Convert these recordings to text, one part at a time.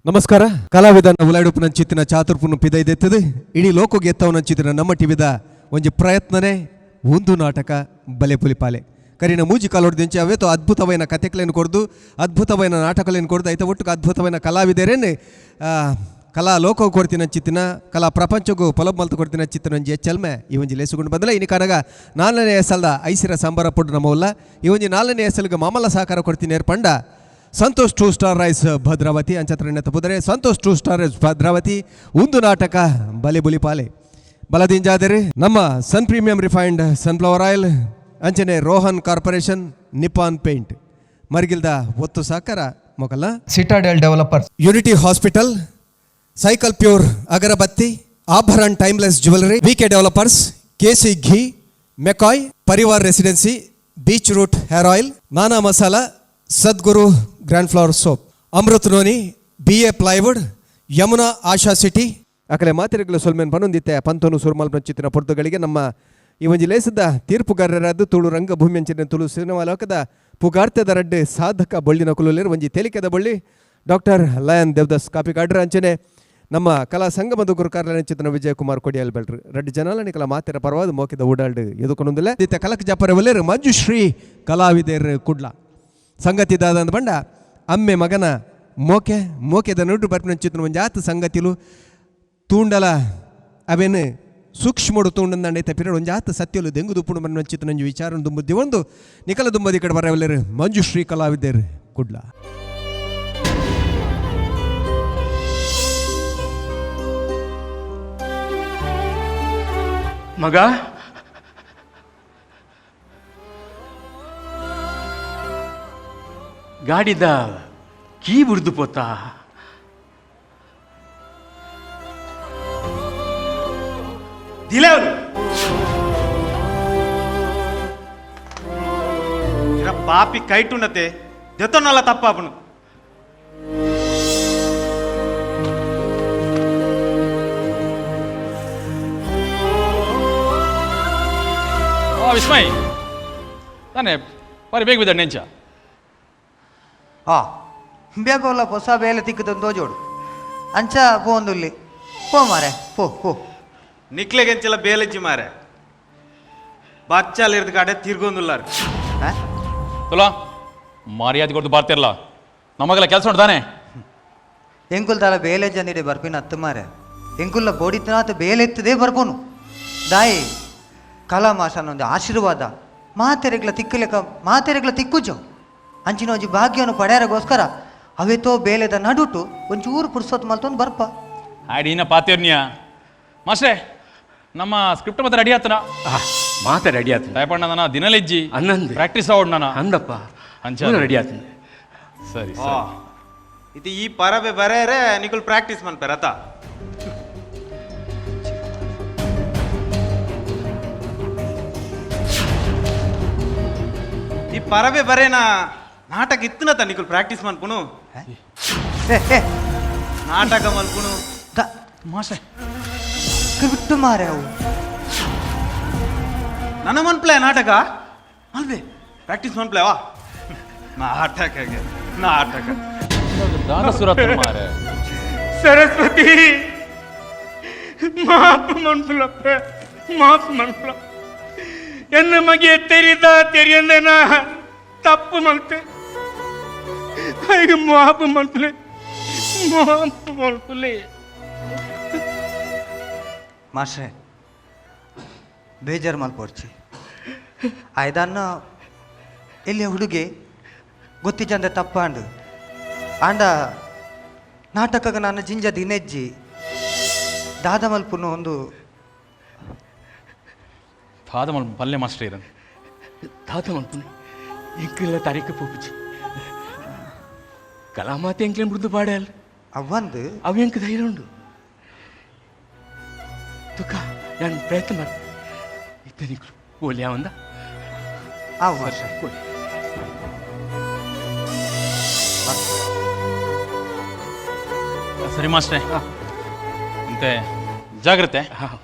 ನಮಸ್ಕಾರ. ಕಲಾವಿದನ ಉಲಾಡುಪುನಂಚಿತ್ತಿನ ಚಾತುರ್ಪುನು ಪಿದೈದೆತ್ತದು ಇಡೀ ಲೋಕೋಗೆ ಎತ್ತವನಂಚಿತ್ತಿನ ನಮ್ಮ ಟಿವಿದ ಒಂಜಿ ಪ್ರಯತ್ನನೇ ಒಂದು ನಾಟಕ ಬಲೆ ಪುಲಿಪಾಲೆ. ಕರಿನ ಮೂಜಿ ಕಾಲೋಡ್ದಿಂಚಿ ಅವೇತೋ ಅದ್ಭುತವೈನ ಕಥೆಕ್ಲೇನು ಕೊರ್ದು, ಅದ್ಭುತವೈನ ನಾಟಕಲೇನು ಕೊರ್ದು, ಐತ ಒಟ್ಟುಕು ಅದ್ಭುತವೈನ ಕಲಾವಿದರೇನು ಕಲಾ ಲೋಕ ಕೊಡ್ತಿನಂಚಿತ್ತಿನ ಕಲಾ ಪ್ರಪಂಚಕ್ಕೂ ಪೊಲಬ್ ಮಲ್ತು ಕೊಡ್ತಿನಂಚಿತ್ತಿನ ಒಂಜಿ ಎಚ್ಚಲ್ಮೆ ಈ ಒಂಜಿ ಲೇಸುಗೊಂಡು ಬಂದಲ. ಇನಿ ಕನಗ ನಾಲ್ನೇ ಎಸಲ್ದ ಐಸಿರ ಸಂಬಾರ ಪೊಡ್ಡು ನಮ್ಮವಲ್ಲ. ಈ ಒಂಜಿ ನಾಲ್ನೇ ಎಸಲ್ಗೆ ಮಾಮಲ್ಲ ಸಹಕಾರ ಕೊಡ್ತೀನಿ ಪಂಡ Santosh two star rice Bhadravati ಅಂಚತ್ರಣ್ಯ ತಪ್ಪುದರೆ Santosh two star rice Bhadravati ಒಂದು ನಾಟಕ ಬಲೆ ಬುಲಿ ಪಾಲೆ ಬಲದಿಂಜಾದರೆ ನಮ್ಮ Sun premium refined sunflower oil ಅಂಚನೆ ರೋಹನ್ ಕಾರ್ಪೊರೇಷನ್ ನಿಪಾನ್ ಪೇಂಟ್ ಮರ್ಗಿಲ್ದ ಒತ್ತು ಸಾಕಾರ ಮೊಕಲ್ಲ Citadel Developers. Unity hospital, cycle pure agarbatti, Abharan timeless jewellery, V K developers, KC ghee, McCoy Parivar residency, beach root hair oil, Nana masala, Sadguru grand flower soap, Amrut noni, B A plywood, Yamuna Asha city. ಅಕಲೆ ಮಾತಿರಗಳು ಸೊಲ್ಮೆನ್ ಪನೊಂದಿತ್ತೆ ಪಂತೋನು ಸುರ್ಮಲ್ ಪ್ರಚಿತ್ತಿನ ಪೊರ್ತುಗಳಿಗೆ ನಮ್ಮ ಈ ಒಂಜಿ ಲೇಸದ ತೀರ್ಪುಗಾರರಾದ ತುಳು ರಂಗಭೂಮಿ ಅಂಚಿನ Tulu cinema ಲೋಕದ ಪುಗಾರ್ತೆದ ರಡ್ಡೆ ಸಾಧಕ ಬೊಳ್ಳಿನ ಕುಲುಲೇರು ಒಂಜಿ ತೇಲಿಕೆದ ಬೊಳ್ಳಿ doctor lion Devadas ಕಾಪಿಕಾಡ್ರ ಅಂಚನೆ ನಮ್ಮ ಕಲಾ ಸಂಗಮದ ಗುರುಕಾರ್ಲ ವಿಜಯಕುಮಾರ್ ಕೊಡಿಯಲ್ ಬೆಲ್ರು ರಡ್ಡು ಜನಲ ನಿಕಲ ಮಾತಿರ ಪರವಾದ ಮೋಕಿದ ಓಡಾಡು ಎದುಕೊಂಡೊಂದಿಲ್ಲ. ಇತ್ತ ಕಲಕ್ ಜಪರೆ ಒಲ್ಲೇರು ಮಂಜುಶ್ರೀ ಕಲಾವಿದೆರ್ ಕುಡ್ಲ ಸಂಗತಿ ದಾದಂದ ಬಂಡ ಅಮ್ಮೆ ಮಗನ ಮೋಕೆ ಮೋಕೆದ ನಡು ಬರ್ಪಿನ ಚಿತ್ರ ಒಂಜಿ ಆತ ಸಂಗತಿಲು ತೂಂಡಲ ಅವೇನು ಸೂಕ್ಷ್ಮಡು ತೂಂಡಂದಂಡೆ ತಪ್ಪಿರ ಒಂಜಿ ಆತ ಸತ್ಯಲು ದೆಂಗು ದುಪ್ಪುಡು ಮನ್ನ ಚಿತ್ರ ನಂಜು ವಿಚಾರ ದುಂಬುದ್ದಿ ಒಂದು ನಿಕಲ ದುಂಬದಿ ಕಡೆ ಬರವಲ್ಲೇರು ಮಂಜುಶ್ರೀ ಕಲಾವಿದೆರ್ ಕುಡ್ಲ. ಮಗ, ಗಾಡಿದ ಕೀ ಬುಡ್ದು ಪೋತ. ದಿಲೇವ್ರು ಇರ ಪಾಪಿ ಕೈಟುಂಡತೆ ದೆತ್ತೊನ್ನಲ್ಲ ತಪ್ಪಾಪನು. ಆ ವಿಸ್ಮಯ್ ತಾನೆ ಬಾರಿ ಬೇಗ ಬಿದ್ದ ನೆಂಚ. ಆ ಬೇಕೋಲ್ಲ, ಹೊಸ ಬೇಲೆ ತಿಕ್ಕುತ್ತಂದು ತೋಜೋಡು ಅಂಚ ಪೋಂದುಲ್ಲಿ. ಪೋ ಮಾರೆ, ಪೋ ಪೋ. ನಿಕ್ಲೆಗೆಂಚಲ ಬೇಲೆಜ್ಜಿ ಮಾರೆ, ಬಚ್ಚಾಲ ಇರ್ದ ಕಾಡೆ ತಿರ್ಗೊಂದುಲ್ಲಾರು. ಆ? ತುಲಾ ಮರ್ಯಾದೆ ಕೊಡ್ದು ಬರ್ತಿರಲ್ಲ, ನಮಗೆಲ್ಲ ಕೆಲಸ ಉಂಟು ತಾನೆ. ಎಂಕುಲ್ ತಾಲ ಬೇಲೆ ಜಂದಿಡೆ ಬರ್ಪಿನ ಅತ್ತು ಮಾರೆ. ಎಂಕುಲ್ಲ ಬೋಡಿತ್ತನಾತ ಬೇಲೆ ಎತ್ತದೇ ಬರ್ಪೋನು. ದಾಯಿ ಕಲಾ ಮಾಸನ ಒಂದು ಆಶೀರ್ವಾದ ಮಾತೆರೆಗ್ಲ ತಿಕ್ಕಲೆಕ, ಮಾತೆರೆಗ್ಲ ತಿಕ್ಕುಜೋ ಅಂಚಿನ ಒಂಜಿ ಭಾಗ್ಯವನ್ನು ಪಡೆಯರಗೋಸ್ಕರ ಅವೆತೋ ಬೇಲೆದ ನಡುಟು ಒಂಚೂರು ಪುರ್ಸೊತ್ತು ಮಲ್ತೊಂದು ಬರ್ಪ. ಆಡಿನ ಪಾತಿರ್ನಿಯ ಮಾಸ್ಟ್ರೇ, ನಮ್ಮ ಸ್ಕ್ರಿಪ್ಟ್ ಮತ್ತೆ ರೆಡಿ ಆತನ? ಮಾತ ರೆಡಿ ಆತನ. ದಯಪಣ್ಣ ನನ್ನ ದಿನಲೆಜ್ಜಿ. ಅನ್ನಂದೆ. ಪ್ರಾಕ್ಟೀಸ್ ಆವಡ್ ನಾನು. ಅಂದಪ್ಪ. ಅಂಚ. ರೆಡಿ ಆತನ. ಸರಿ. ಆ ಸರಿ. ಇದು ಈ ಪರಬೆ ಬರೇರೆ ನಿಕುಲ್ ಪ್ರಾಕ್ಟೀಸ್ ಮನ್ಪೆರ ಅತ? ಈ ಪರಬೆ ಬರೇನ ನಾಟಕ ಇತ್ತನತ ನಿಕುಲ್ ಪ್ರಾಕ್ಟೀಸ್ ಮನ್ಪುನು? ಏ ಏ. ನಾಟಕ ಮನ್ಪುನು. ಮಾಸ್ಟ್ರೇ. ಬಿಟ್ಟು ಮಾರೆ ಅವು. ನನ್ನ ಮನ್ಪ್ಲೆ ನಾಟಕ ಮಲ್ಬೆ, ಪ್ರಾಕ್ಟೀಸ್ ಮನ್ಪ್ಲೆ ವಾ. ನಾಟಕ ನಾಟಕ. ದಾನ ಸುರತ್ ಮಾರೆ. ಸರಸ್ವತಿ, ಮಾಪು ಮನ್ಪುಲಪ್ಪ, ಮಾಪು ಮನ್ಪುಲ. ಎನ್ನ ಮಗೆ ತೆರಿದ ತೆರಿಯಂದನ ತಪ್ಪು ಮಲ್ತೆ. ಈಗ ಮಾಪು ಮನ್ಪುಲೆ, ಮಾಪು ಮನ್ಪುಲೆ. ಮಾಸ್ಟ್ರೆ, ಬೇಜಾರು ಮಲ್ಪೊಡ್ಚಿ. ಆಯ್ದನ್ನ ಇಲ್ಲಿ ಹುಡುಗಿ ಗೊತ್ತಿಜಂದೆ ತಪ್ಪಾಂಡು. ಆಂಡ ನಾಟಕಗ ನಾನು ಜಿಂಜ ದಿನೆಜ್ಜಿ ದಾದ ಮಲ್ಪುನು ಒಂದು. ದಾದ ಮಲ್ ಪಲ್ಲೆ ಮಾಸ್ಟ್ರೇ ಇರನ್. ತಾತ ಮನ್ಪುನೆ ಎಂಕ್ಲೆಲ್ಲ ತಾರೀಕು ಪೋಪುಜಿ. ಕಲಾಮಾತೆ ಎಂಕ್ಲೆನ್ ಮೃದು ಪಾಡ್ಯಾಲ್. ಅವ್ವಂದು. ಅವು ಎಂಕ್ ಧೈರ್ಯ ಉಂಡು. ತುಕ ನಾನು ಪ್ರಯತ್ನ ಮಾಡ್ ಇತ್ತೆ ನಿಕ್ಲು ಓಲಿ ಅವಂದ. ಆವು ಮಾಸ್ಟ್ರೆ. ಸರಿ ಮಾಸ್ಟ್ರೇ, ಅಂತೆ ಜಾಗ್ರತೆ.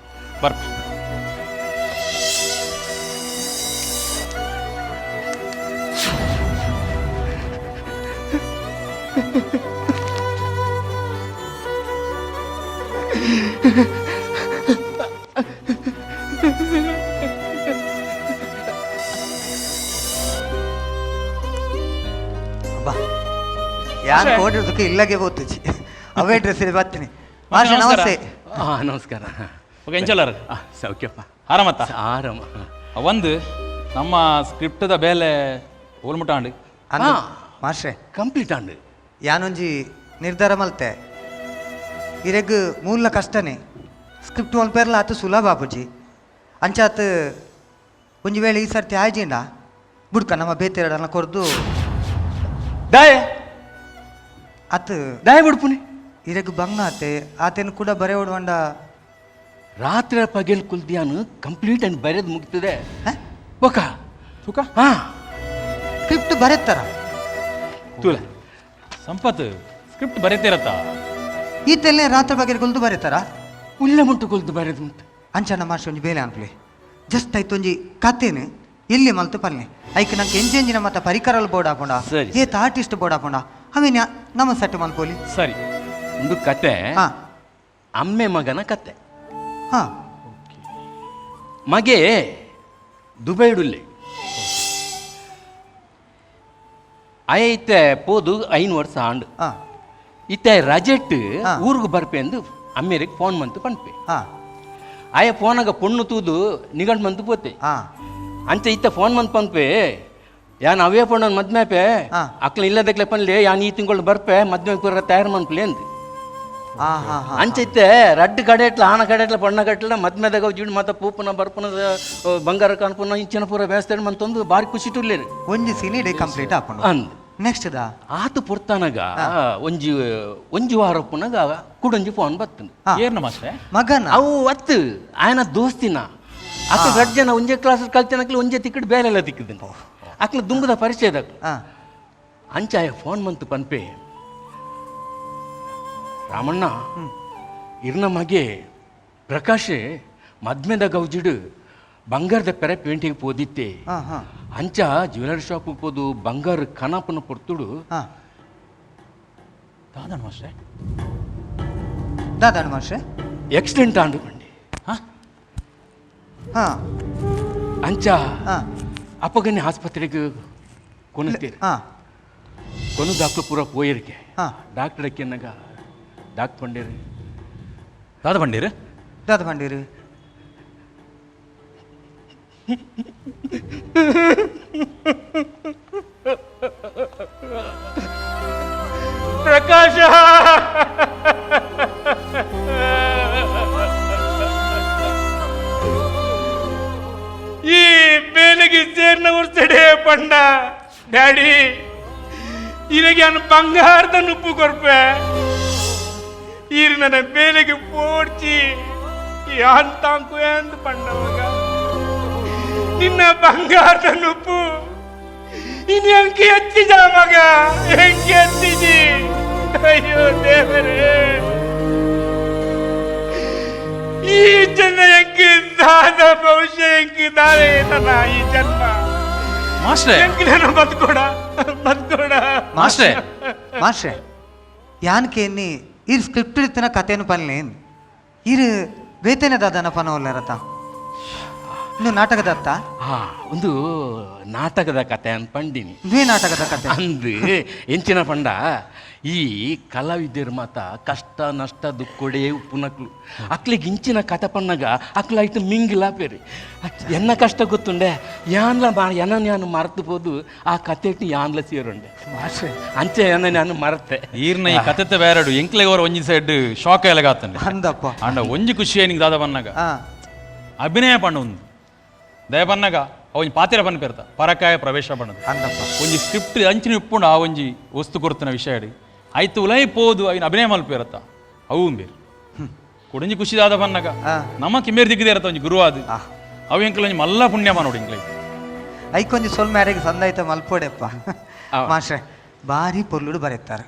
ಬರ್ಪ. ಅಬ್ಬಾ, ಯಾನ್ ಕೋಡಿರ್ದಕ್ಕೆ ಇಲ್ಲಗೆ ಬೋತುಜಿ ಅವೇ ಡ್ರೆಸ್ ಬರ್ತೀನಿ. ಮಾಷ ನಮಸ್ತೆ. ನಮಸ್ಕಾರ. ಓಕೆ, ಎಂಚಲ್ಲರ್? ಸೌಖ್ಯಪ್ಪ. ಆರಾಮತ್ತ? ಆರಾಮ. ಒಂದು ನಮ್ಮ ಸ್ಕ್ರಿಪ್ಟ್ದ ಬೇಲೆ ಓಲ್ಮುಟಾಂಡ್. ಅಂದು ಮಾಸ್ಟ್ರೆ. ಕಂಪ್ಲೀಟ್ ಆಂಡ್. ಯಾನೊಂಜಿ ನಿರ್ಧಾರ ಮಲ್ತೆ, ಇರೆಗ್ ಮೂಲ ಕಷ್ಟನೇ, ಸ್ಕ್ರಿಪ್ಟ್ ಮಲ್ಪೆರ್ಲ ಆತು ಸುಲಭ ಆಪುಜಿ. ಅಂಚಾತ್ ಒಂಜಿ ವೇಳೆ ಈ ಸರ್ತಿ ಆಯ್ಜಿಂಡ ಬುಡ್ಕ ನಮ್ಮ ಬೇತೆರಡನ್ನ ಕೊರ್ದು. ದಾಯ? ಅತ್. ದಾಯ ಬಿಡ್ಪುನಿ? ಇರೆಗ್ ಬಂಗ ಆತೆ ಆತೇನು ಕೂಡ ಬರೆ ಓಡುವಂಡ. ರಾತ್ರಿ ಪಗೆಲ್ ಕುಲ್ದಿಯಾನು ಕಂಪ್ಲೀಟ್ ಅಂಡ್ ಬರೆದು ಮುಗ್ತದೆ. ಹ? ಬೊಕ ತುಕ. ಹಾ. ಸ್ಕ್ರಿಪ್ಟ್ ಬರೆತ್ತಾರ? ತೂಲ. ಸಂಪತ್ ಸ್ಕ್ರಿಪ್ಟ್ ಬರೀತಿರತ್ತ? ಈ ತೆಲ್ಲೆ ರಾತ್ರಿ ಬಗ್ಗೆ ಕುಲ್ದು ಬರೆತ್ತಾರ? ಉಲ್ಲ ಮುಟ್ಟು ಕುಲ್ದು ಬರೆದು ಮುಟ್ಟು. ಅಂಚನ ಮಾಸ್ಟ್ರೆ, ಒಂಜಿ ಬೇಲೆ ಅನ್ಪ್ಲೆ ಜಸ್ಟ್ ಆಯ್ತು ಒಂಜಿ ಕತೆನು ಎಲ್ಲಿ ಮಲ್ತು ಪಲ್ಲೆ, ಐಕ್ ನಂಗೆ ಎಂಜೆಂಜಿನ ಮತ್ತ ಪರಿಕರಲ್ ಬೋರ್ಡ್ ಹಾಕೊಂಡ. ಸರಿ. ಏತ್ ಆರ್ಟಿಸ್ಟ್ ಬೋರ್ಡ್ ಹಾಕೊಂಡ ಅವೇನ ನಮ್ಮ ಸೆಟ್ ಮಲ್ಪೋಲಿ. ಸರಿ. ಒಂದು ಕತೆ. ಹಾ. ಅಮ್ಮೆ ಮಗನ ಕತೆ. ಹಾ. ಮಗೆ ದುಬೈಡುಲ್ಲೆ ಐತೆ ಪೋದು 5 ವರ್ಷ ಆಂಡು. ಹಾ. ಇತ್ತೆ ರಜೆಟ್ ಹಾ. ಊರಿಗೆ ಬರ್ಪೆ ಅಂದು ಅಮ್ಮೇರಿಗೆ ಫೋನ್ ಮಂತು ಪನ್ಪೆ. ಹಾ. ಆಯ ಫೋನಾಗ ಪೊಣ್ಣು ತೂದು ನಿಗಂಟು ಮಂತು ಪೋತೆ. ಹಾ. ಅಂಚ ಇತ್ತ ಫೋನ್ ಮಂತ್ ಪನ್ಪೆ, ಯಾನ್ ಅವೇ ಪೊಣ್ಣನ ಮದ್ಮೆಪೆ. ಹಾ. ಅಕ್ಲ ಇಲ್ಲದಕ್ಲೆ ಪನ್ಲೆ, ಯಾನ್ ಈ ತಿಂಗಳು ಬರ್ಪೆ, ಮದ್ವೆ ಪೂರ ತಯಾರು ಮನ್ಪಲೆ ಅಂದು. ಹಾ ಹಾ ಹಾ. ಅಂಚೈತೆ ರಡ್ಡು ಕಡೆ ಇಟ್ಲ, ಆನ ಕಡೆ ಇಟ್ಲ, ಪೊಣ್ಣ ಕಟ್ಲ ಮದ್ಮೆದಾಗ ಜೀಡ್ ಮತ್ತ ಪೂಪನ ಬರ್ಪುನ ಬಂಗಾರ ಕಾನ್ಪುನ ಇಂಚಿನ ಪೂರ ವ್ಯವಸ್ಥೆ ಮಂತೊಂದು ಬಾರಿ ಖುಷಿ ಟುಲ್ಲೇರು. ಒಂಜಿ scene day complete ಆಪುಂಡು. ಅಂದ್. ನೆಕ್ಸ್ಟ್ ದಾ? ಆತು ಪೊರ್ತಾನಗ ಒಂಜಿ ಒಂಜಿ ವಾರ ಪುನಗ ಕುಡೊಂಜಿ ಫೋನ್ ಬತ್ತಂದು. ಹಾ. ಏರ್ನ ಮಾಸ್ಟ್ರೆ? ಮಗನ. ಅವು ಅತ್ತು ಆಯನ ದೋಸ್ತಿನ ಅಕ್ಲ ರಡ್ಡು ಜನ ಒಂಜೇ ಕ್ಲಾಸ್ ಕಲ್ತಿನಕ್ಲೆ, ಒಂಜೇ ತಿಕ್ಕಡ್ ಬೇಲೆಲ್ಲ ತಿಕ್ಕಿದ ಅಕ್ಲ ದುಂಬುದ ಪರಿಚಯದ. ಹಾ. ಅಂಚಾಯ ಫೋನ್ ಮಂತು ಪನ್ಪೆ, ರಾಮಣ್ಣ, ಇರ್ನ ಮಗೆ ಪ್ರಕಾಶ್ ಮದ್ಮೆದ ಗೌಜಿಡು ಬಂಗಾರದ ಪೆರೆ ಪೇಂಟಿಗೆ ಪೋದಿತ್ತೆ. ಹಾ ಹಾ. ಅಂಚ ಜ್ಯುವೆಲರಿ ಶಾಪ್ ಪೋದು ಬಂಗಾರ ಕನಪನ ಪೊರ್ತುಡು. ಹಾ. ದಾದಣ್ಣ ಮಾಸ್ಟ್ರೆ? ದಾದಾಣ ಮಾಸ್ಟ್ರೆ? ಆಕ್ಸಿಡೆಂಟ್ ಆಂಡು ಬಂಡಿ. ಹಾ. ಹಾ. ಅಂಚ ಹಾ. ಅಪ್ಪಗನೆ ಆಸ್ಪತ್ರೆಗೆ ಕೊನತ್ತೀರಿ. ಹಾ. ಕೊನು ಡಾಕ್ಟರ್ ಪೂರ ಪೋಯಿರ್ಕೆ. ಹಾ. Doctor ಕೆನ್ನಗ doctor ಬಂಡೀರಿ. ದಾದ ಬಂಡೀರು? ದಾದ ಬಂಡೀರು? ಪ್ರಕಾಶ ಈ ಬೇಲಿಗೆ ಸೇರ್ನ ಉರ್ಸಡೆ ಪಂಡ, ಡ್ಯಾಡಿ, ಇನಗೆ ಅನ್ ಬಂಗಾರದ ನುಪ್ಪು ಕೊರ್ಪೆ, ಈರು ನನ್ನ ಬೇಲೆಗೆ ಪೋಡ್ಚಿ ಯಾಂತಾಂಕು ಎಂದು ಪಂಡ. ಮಗ, ನಿನ್ನ ಬಂಗಾರದ ನುಪ್ಪು ಇನ್ನು ಎಂಕಿ ಎತ್ತಿಜ ಮಗ, ಎಂಕಿ ಎತ್ತಿಜಿ. ಅಯ್ಯೋ ದೇವರೇ, ಈ ಜನ ಎಂಕಿ ದಾದ ಭವಿಷ್ಯ ಎಂಕಿ ದಾರೆ ನನ್ನ ಈ ಜನ್ಮ. ಮಾಸ್ಟ್ರೆ. ಎಂಕಿ ನಾನು ಬದುಕೋಡ ಬದುಕೋಡ. ಮಾಸ್ಟ್ರೆ. ಮಾಸ್ಟ್ರೆ, ಯಾನ್ಕೆ ಎನ್ನಿ ಈ ಸ್ಕ್ರಿಪ್ಟ್ ಇತ್ತಿನ ಕಥೆನು ಪನ್ಲೆ, ಇರು ಬೇತೇನೆ ದಾದನ ಪನವಲ್ಲರತ ಇನ್ನು ನಾಟಕದತ್ತ? ಹಾ, ಒಂದು ನಾಟಕದ ಕತೆ ಅಂತ ಪಂಡಿನಿ. ಇದೇ ನಾಟಕದ ಕತೆ? ಅಂದು ಎಂಚಿನ ಪಂಡ, ಈ ಕಲಾವಿದರು ಮಾತ ಕಷ್ಟ ನಷ್ಟ ದುಕ್ಕೊಡೆ ಉಪ್ಪುನಕ್ಲು, ಅಕ್ಲಿಗೆ ಇಂಚಿನ ಕತೆ ಪಣ್ಣಗ ಅಕ್ಲ ಆಯ್ತು ಮಿಂಗಿಲ ಪೇರಿ. ಎನ್ನ ಕಷ್ಟ ಗೊತ್ತುಂಡೆ, ಯಾನ್ಲ ಮಾ ಎನ್ನ ನಾನು ಮರೆತು ಪೋದು ಆ ಕತೆ ಯಾನ್ಲ ಸೇರುಂಡೆ. ಮಾಸ್ಟ್ರೆ. ಅಂಚೆ ಎನ್ನ ನಾನು ಮರೆತೆ. ಈರ್ನ ಈ ಕತೆತ ಬೇರಡು ಎಂಕ್ಲೆಗೆ ಅವರ ಒಂಜಿ ಸೈಡ್ ಶಾಕ್ ಎಲ್ಲ ಅಂದಪ್ಪ. ಅಂಡ ಒಂಜಿ ಖುಷಿ ನಿಂಗೆ ದಾದ ಬನ್ನಗ ಹಾ. ಅಭಿನಯ ಪಂಡ ಒಂದು ದಯ ಬನ್ನಗ ಒಂಜಿ ಪಾತಿರ ಬನ್ನ ಪೇರ್ತ ಪರಕಾಯ ಪ್ರವೇಶ ಬಣ್ಣದ. ಅಂದಪ್ಪ. ಒಂಜಿ ಸ್ಕ್ರಿಪ್ಟ್ ಅಂಚಿನ ಇಪ್ಪುಂಡು, ಆ ಒಂಜಿ ವಸ್ತು ಕೊರ್ತನ ವಿಷಯ ಅಡಿ ಆಯ್ತು ಉಲೈ ಪೋದು ಐನ ಅಭಿನಯ ಮಲ್ಪೇರತ್ತ ಅವು ಬೇರೆ ಕೊಡಂಜಿ ಖುಷಿ ದಾದ ಬನ್ನಗ ಆ. ನಮ್ಮ ಕಿಮೇರ್ ದಿಗ್ಗದೆ ಇರತ್ತ ಒಂಜಿ ಗುರುವಾದ ಆ. ಅವು ಎಂಕಲ್ ಒಂಜಿ ಮಲ್ಲ ಪುಣ್ಯ ನೋಡಿ ಇಂಕ್ಲೈ. ಐಕೊಂಜಿ ಸೊಲ್ ಮ್ಯಾರೇಜ್ ಸಂದಾಯ್ತ ಮಲ್ಪೋಡೆಪ್ಪ. ಮಾಸ್ಟ್ರೆ, ಬಾರಿ ಪೊರ್ಲುಡು ಬರೆತ್ತಾರೆ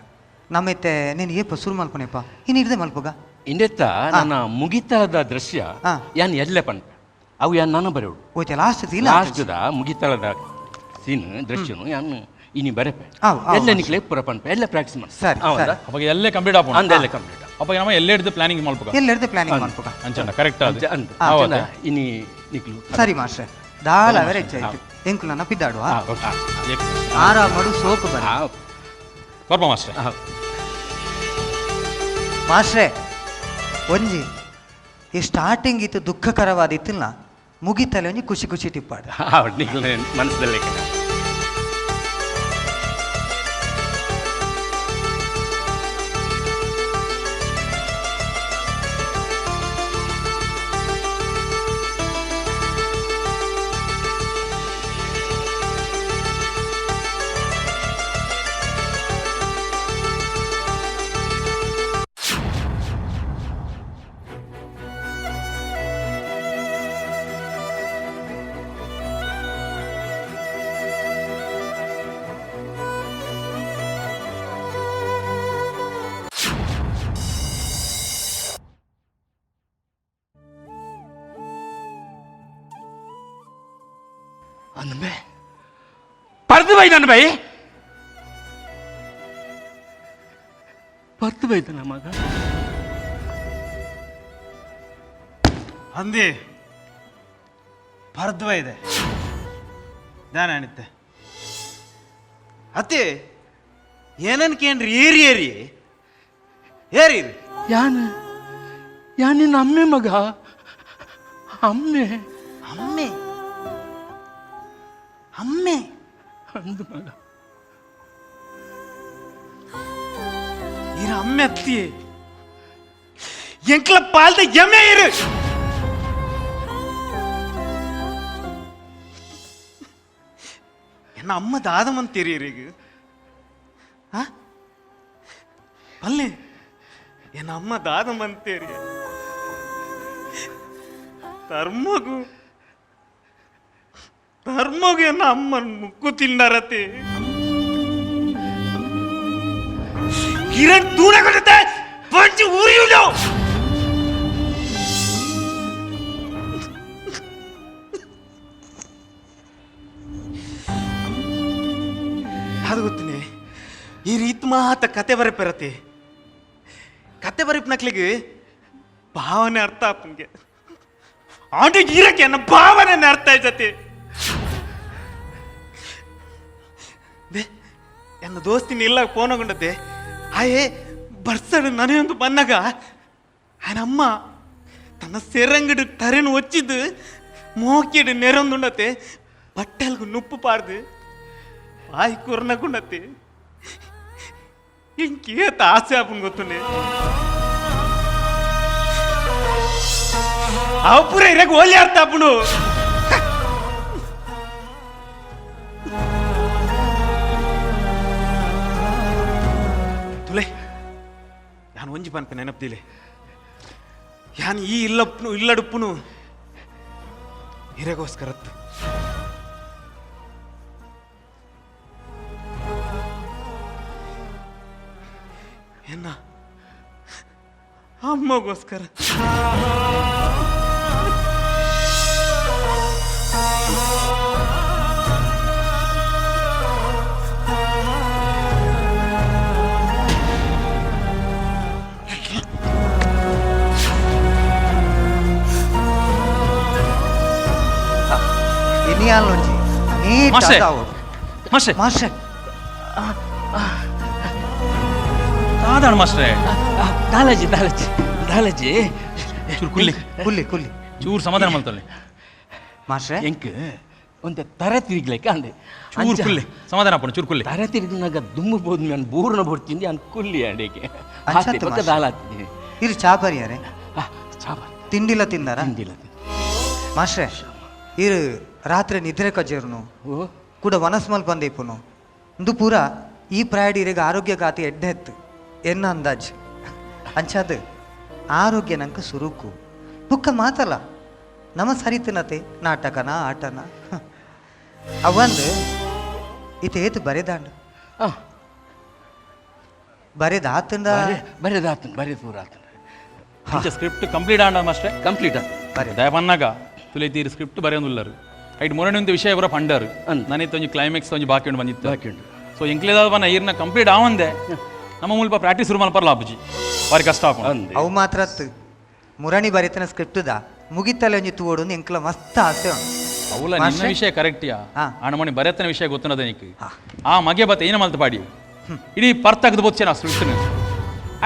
ನಮ್ಮೈತೆ. ನೀನು ಏಪ ಶುರು ಮಲ್ಪನೆಪ್ಪ? ಇನ್ನು ಹಿಡ್ದೆ ಮಲ್ಪುಗ. ಇಂದೆತ್ತ ನನ್ನ ಮುಗಿತಳದ ದೃಶ್ಯ. ಹಾ. ಯಾನ್ ಎಲ್ಲೆ ಪಂಡ ಅವು ಯಾನ್ ನಾನು ಬರೆಯೋಡು. ಹೋಯ್ತೆ last scene. ಲಾಸ್ಟ್ದ ಮುಗಿತಳದ ಸೀನ್ ದೃಶ್ಯನು ಯಾನ್ ಇನಿ ಬರೆಪೆ. ಆವ್, ಆವ್. ಎಲ್ಲ ನಿಕ್ಲೆ ಪೂರ ಪನ್ಪೆ, ಎಲ್ಲ ಪ್ರಾಕ್ಟೀಸ್ ಮಾಡಿ. ಸರಿ, ಸರಿ. ಅವಾಗ ಎಲ್ಲೇ ಕಂಪ್ಲೀಟ್ ಆಪುಂಡು. ಅಂದೆಲ್ಲ ಕಂಪ್ಲೀಟ್. ಅಪ್ಪ ನಮ್ಮ ಎಲ್ಲೇ ಹಿಡ್ದು ಪ್ಲಾನಿಂಗ್ ಮಲ್ಪಕ. ಎಲ್ಲ ಹಿಡ್ದು ಪ್ಲಾನಿಂಗ್ ಮಲ್ಪಕ. ಅಂಚಂಡ ಕರೆಕ್ಟ್ ಅದು. ಅಂದ್ ಹೌದಾ? ಇನಿ ನಿಕ್ಲು. ಸರಿ ಮಾಸ್ಟ್ರೆ, ದಾಲ ಅವರೇ ಹೆಚ್ಚಾಯ್ತು. ಎಂಕುಲು ನನ್ನ ಪಿದ್ದಾಡುವ ಆರಾಮಡು ಸೋಕು ಬರ. ಬರ್ಪ ಮಾಸ್ಟ್ರೆ. ಮಾಸ್ಟ್ರೆ ಒಂಜಿ ಈ ಸ್ಟಾರ್ಟಿಂಗ್ ಇತ್ತು ದುಃಖಕರವಾದ ಇತ್ತಿಲ್ಲ, ಮುಗಿತಲೆ ಒಂಜಿ ಖುಷಿ ಖುಷಿ ಟಿಪ್ಪಾಡು. ನಿಕ್ಲು ಮನಸ್ಸಲ್ಲೇ. ಅಂದೆ ಪರ್ದು ಬೈ ನನ್ನ ಬೈ ಪರ್ದು ಬೈದನ ಮಗ. ಅಂದಿ ಪರ್ದ್ವ ಇದೆ ದಾನ ಅಣಿತ್ತೆ ಅತ್ತೆ ಏನನ್ ಕೇನ್ರಿ ಏರಿ ಏರಿ ಏರಿ. ಯಾನ ಯಾನಿನ್ನ ಅಮ್ಮೆ ಮಗ, ಅಮ್ಮೆ. ಅಮ್ಮೆ ಅಮ್ಮೆ ಅಂದು ಮಗ. ಇರ ಅಮ್ಮೆ ಅತ್ತಿ ಎಂಕ್ಲ ಪಾಲ್ದ ಎಮ್ಮೆ ಇರು. ಎನ್ನ ಅಮ್ಮ ದಾದಮಂತೀರಿ ಈಗ ಪಲ್ಲೆ ಎನ್ನ ಅಮ್ಮ ದಾದಮಂತೀರಿ. ಧರ್ಮಗು ಧರ್ಮಗು ಎನ್ನ ಅಮ್ಮನ್ ಮುಕ್ಕು ತಿನ್ನರತಿ ಕಿರಣ್ ದೂರ ಕೊಡುತ್ತೆ ಪಂಚಿ ಉರಿಯುಲು. ಅದು ಗೊತ್ತಿನಿ ಈ ರೀತಿ ಮಾತ ಕತೆ ಬರೆಪಿರತಿ. ಕತೆ ಬರೆಪ್ನಕ್ಲಿಗೆ ಭಾವನೆ ಅರ್ಥ ಆಪನ್ಗೆ ಆಂಟಿಗೆ ಇರಕ್ಕೆ ನನ್ನ ಭಾವನೆ ಅರ್ಥ ಆಯ್ತತಿ. ಎನ್ನ ದೋಸ್ತಿನ ಇಲ್ಲ ಫೋನ್ ತಗೊಂಡತೆ ಆಯೇ ಬರ್ಸಡು ನನಯೊಂದು ಬಂದಾಗ ಆಯನ ಅಮ್ಮ ತನ್ನ ಸೆರಂಗಡು ತರೆನು ಒಚ್ಚಿದ್ದು ಮೋಕಿಡು ನೆರೊಂದುಂಡತೆ ಬಟ್ಟೆಲ್ಗು ನುಪ್ಪು ಪಾಡ್ದು ಬಾಯಿ ಕುರ್ನಗುಂಡತೆ. ಇಂಕೇತ ಆಸೆ ಆಪನ್ ಗೊತ್ತುಂಡೆ ಅವು ಪೂರ ಇರಕ್ಕೆ ಓಲಿ ಅರ್ಥ ಆಪುಂಡು. ತುಲೆ ಯಾನ್ ಒಂಜಿ ಪನ್ಪೆ ನೆನಪ್ದಿಲೆ ಯಾನ್ ಈ ಇಲ್ಲಪ್ಪನು ಇಲ್ಲಡುಪ್ಪುನು ಹಿರೇಗೋಸ್ಕರತ್ತು. ಎನ್ನ ಅಮ್ಮಗೋಸ್ಕರ. ಇನಿಯಾಲ್ ಒಂಜಿ ನೀಟ್. ಮಾಸ್ಟ್ರೆ. ಮಾಸ್ಟ್ರೆ. ಮಾಸ್ಟ್ರೆ. ಸಾಧಾರಣ ಮಾಸ್ಟ್ರೆ. ದಾಲಜಿ ದಾಲಜಿ ದಾಲಜಿ. ಚೂರು ಕುಲ್ಲಿ. ಕುಲ್ಲಿ ಕುಲ್ಲಿ. ಚೂರು ಸಮಾಧಾನ ಮಲ್ತಲ್ಲಿ. ಮಾಸ್ಟ್ರೆ. ಎಂಕ್ ಒಂತೆ ತರೆ ತಿರುಗ್ಲಿಕ್ಕೆ ಅಂದೆ. ಚೂರು ಕುಲ್ಲಿ, ಸಮಾಧಾನ ಆಪುಂಡು, ಚೂರು ಕುಲ್ಲಿ. ತರೆ ತಿರುಗಿನಾಗ ದುಮ್ಮು ಬೋದು ನಾನು ಬೂರ್ನ ಬೊಡ್ತಿಂದೆ ಅನ್ ಕುಲ್ಲಿ ಅಡಿಗೆ. ಅಂಚತ್ತು ಬೊಕ್ಕ ಮಾಸ್ಟ್ರೆ. ದಾಲ ಆತಿದೆ. ಇರು ಚಾಪರಿಯಾರೆ. ಚಾಪ. ತಿಂಡಿಲ ತಿಂದಾರ? ತಿಂದಿಲ್ಲ. ಮಾಸ್ಟ್ರೆ ಇರು ರಾತ್ರಿ ನಿದ್ರೆ ಕಜೇರ್ನು. ಓ. ಕೂಡ ವನಸ್ಮಲ್ ಬಂದಿಪ್ಪುನು ಇಂದು ಪೂರ ಈ ಪ್ರಾಯಡ್ ಇರೆಗ್ ಆರೋಗ್ಯ ಗಾತಿ ಎಡ್ಡೆ ಎತ್ತು ಎನ್ನ ಅಂದಾಜ್. ಅಂಚಾದ ಆರೋಗ್ಯ ನಂಗೆ ಸುರುಕು ಬುಕ್ಕ ಮಾತಲ್ಲ ನಮ ಸರಿತಿನತೆ ನಾಟಕನ ಆಟನ ಅವಂದು ಇತ ಏತು ಬರೆದಾಂಡ. ಬರೆದಾತಂದ. ಬರೆದಾತನ ಬರೆದ ಪೂರ ಆತನ. ಸ್ಕ್ರಿಪ್ಟ್ ಕಂಪ್ಲೀಟ್ ಆಂಡ ಮಾಸ್ಟ್ರೆ? ಕಂಪ್ಲೀಟ್ ಆತ. ಬರೆ. ದಯಪನ್ನಾಗ ತುಲೆ ತೀರು ಸ್ಕ್ರಿಪ್ಟ್ ಬರೆಯೊಂದುಲ್ಲರು ಐಟ್ ಮೊರನೆ ಒಂದು ವಿಷಯ ಪೂರ ಪಂಡರು. ಅಂದ್. ನನಗೆ ಒಂಜಿ ಕ್ಲೈಮ್ಯಾಕ್ಸ್ ಒಂಜಿ ಬಾಕಿ ಉಂಡು ಬಂದಿತ್ತು. ಬಾಕಿ ಉಂಡು. ಸೊ ಎಂಕ್ಲೇದಾದ ಬನ್ನ ಈರ್ನ ಕಂಪ್ಲೀಟ್ ಆವಂದೆ ನಮ್ಮ ಮುಲ್ಪ ಪ್ರಾಕ್ಟೀಸ್ ಶುರು ಮಲ್ಪರ್ಲ ಆಪುಜಿ ಬಾರಿ ಕಷ್ಟ ಆಪುಂಡು. ಅಂದೆ ಅವು ಮಾತ್ರ ಅತ್ತು ಮುರಣಿ ಬರಿತನ ಸ್ಕ್ರಿಪ್ಟ್ ದ ಮುಗಿತಲೆ ಒಂಜಿ ತೂವೊಡು ಎಂಕ್ಲ ಮಸ್ತ್ ಆಸೆ ಉಂಡು. ಅವಲ ನಿನ್ನ ಮಾಸ್ಟ್ರೆ? ವಿಷಯ ಕರೆಕ್ಟಿಯಾ. ಹಾ. ಆಣ ಮಣಿ ಬರೆತನ ವಿಷಯ ಗೊತ್ತನದ ನಿಕ್. ಹಾ. ಆ ಮಗೆ ಬತ್ತ ಏನ ಮಲ್ತ ಪಾಡಿ ಇಡೀ ಪರ್ತಕದ ಬೊಚ್ಚೇನ ಸ್ಕ್ರಿಪ್ಟ್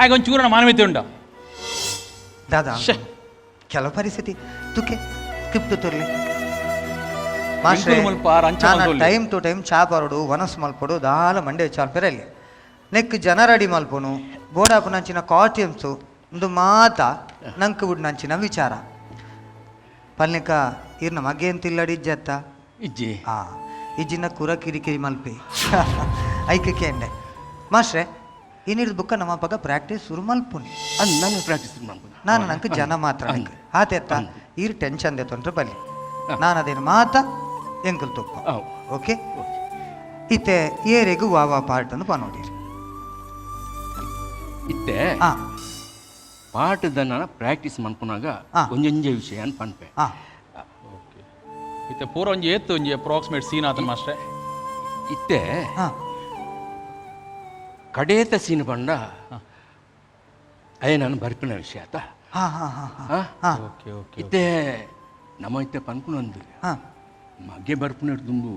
ಆಗ ಒಂಚೂರಣ ಮಾನವೀಯತೆ ಉಂಡ. ದಾದಾ. ಶ್ಯೆ. ಕೆಲವು ಪರಿಸ್ಥಿತಿ ತುಕೆ ಸ್ಕ್ರಿಪ್ಟ್ ತುರ್ಲಿ. ಎಂಕುಲು ಮುಲ್ಪ ರಂಚ ಮಲ್ತೊಲ್ಲಿ. ಟೈಮ್ ಟು ಟೈಮ್ ಚಾ ಪರಡು ವನಸ್ ಮಲ್ಪೊಡು ದಾಲ ಮಂಡೆ ಚಾಲ್ಪೆರಲ್ಲಿ ನೆಕ್ ಜನ ರೆಡಿ ಮಲ್ಪೊನು ಬೋಡಾಪು ನಂಚಿನ ಕಾಸ್ಟ್ಯೂಮ್ಸು ಒಂದು ಮಾತ ನಂಕ್ ಬುಡ್ ನಂಚಿನ ವಿಚಾರ ಪಲ್ನಿಕ ಇರ್ನ ಮಗೆ ಎಂತಿಲ್ಲಡಿ ಇಜ್ಜತ್ತ. ಇಜ್ಜಿ. ಆ ಇಜ್ಜಿನ ಕುರ ಕಿರಿಕಿರಿ ಮಲ್ಪಿ ಐಕೆ ಕೇಂಡೆ ಮಾಸ್ಟ್ರೆ ಇನ್ನಿಡ್ದು ಬುಕ್ಕ ನಮ್ಮ ಪಗ ಪ್ರಾಕ್ಟೀಸ್ ಶುರು ಮಲ್ಪುನಿ. ಅಂದ್ ನಾನು ಪ್ರಾಕ್ಟೀಸ್ ಮಾಡ್ಬೋದು. ನಾನು ನಂಗೆ ಜನ ಮಾತ್ರ ನಂಗೆ ಆತೆತ್ತ ಈರ್ ಟೆನ್ಷನ್ ದೆತ್ತೊಂಟ್ರೆ ಬಲ್ಲಿ ನಾನು ಅದೇನು ಮಾತ ಎಂಕಲ್ ತುಪ್ಪ. ಅವು. ಓಕೆ ಇತ್ತೆ ಏರೆಗು ವಾವಾ ಪಾರ್ಟ್ ಅನ್ನು ಪನೋಡಿರಿ. ಇತ್ತೆ ಆ ಪಾಠದ ನಾನು ಪ್ರಾಕ್ಟೀಸ್ ಮನ್ಪುನಾಗ ಹಾ. ಒಂಜೊಂಜೆ ವಿಷಯ ಅಂತ ಪನ್ಪೆ. ಆ ಓಕೆ ಇತ್ತೆ ಪೂರ ಒಂಜಿ ಏತ್ತು ಒಂಜಿ ಅಪ್ರಾಕ್ಸಿಮೇಟ್ ಸೀನ್ ಆತನ ಮಾಸ್ಟ್ರೆ. ಇತ್ತೆ ಹಾ ಕಡೇತ ಸೀನ್ ಪಂಡ ಅಯ್ಯ ನಾನು ಬರ್ಪಿನ ವಿಷಯ ಆತ. ಹಾ ಹಾ ಹಾ ಹಾ ಹಾ? ಹಾ. Okay okay. ಇತ್ತೆ ನಮ್ಮ ಇತ್ತೆ ಪನ್ಪುನೊಂದು ಹಾ ಮಗೆ ಬರ್ಪುನ ದುಂಬು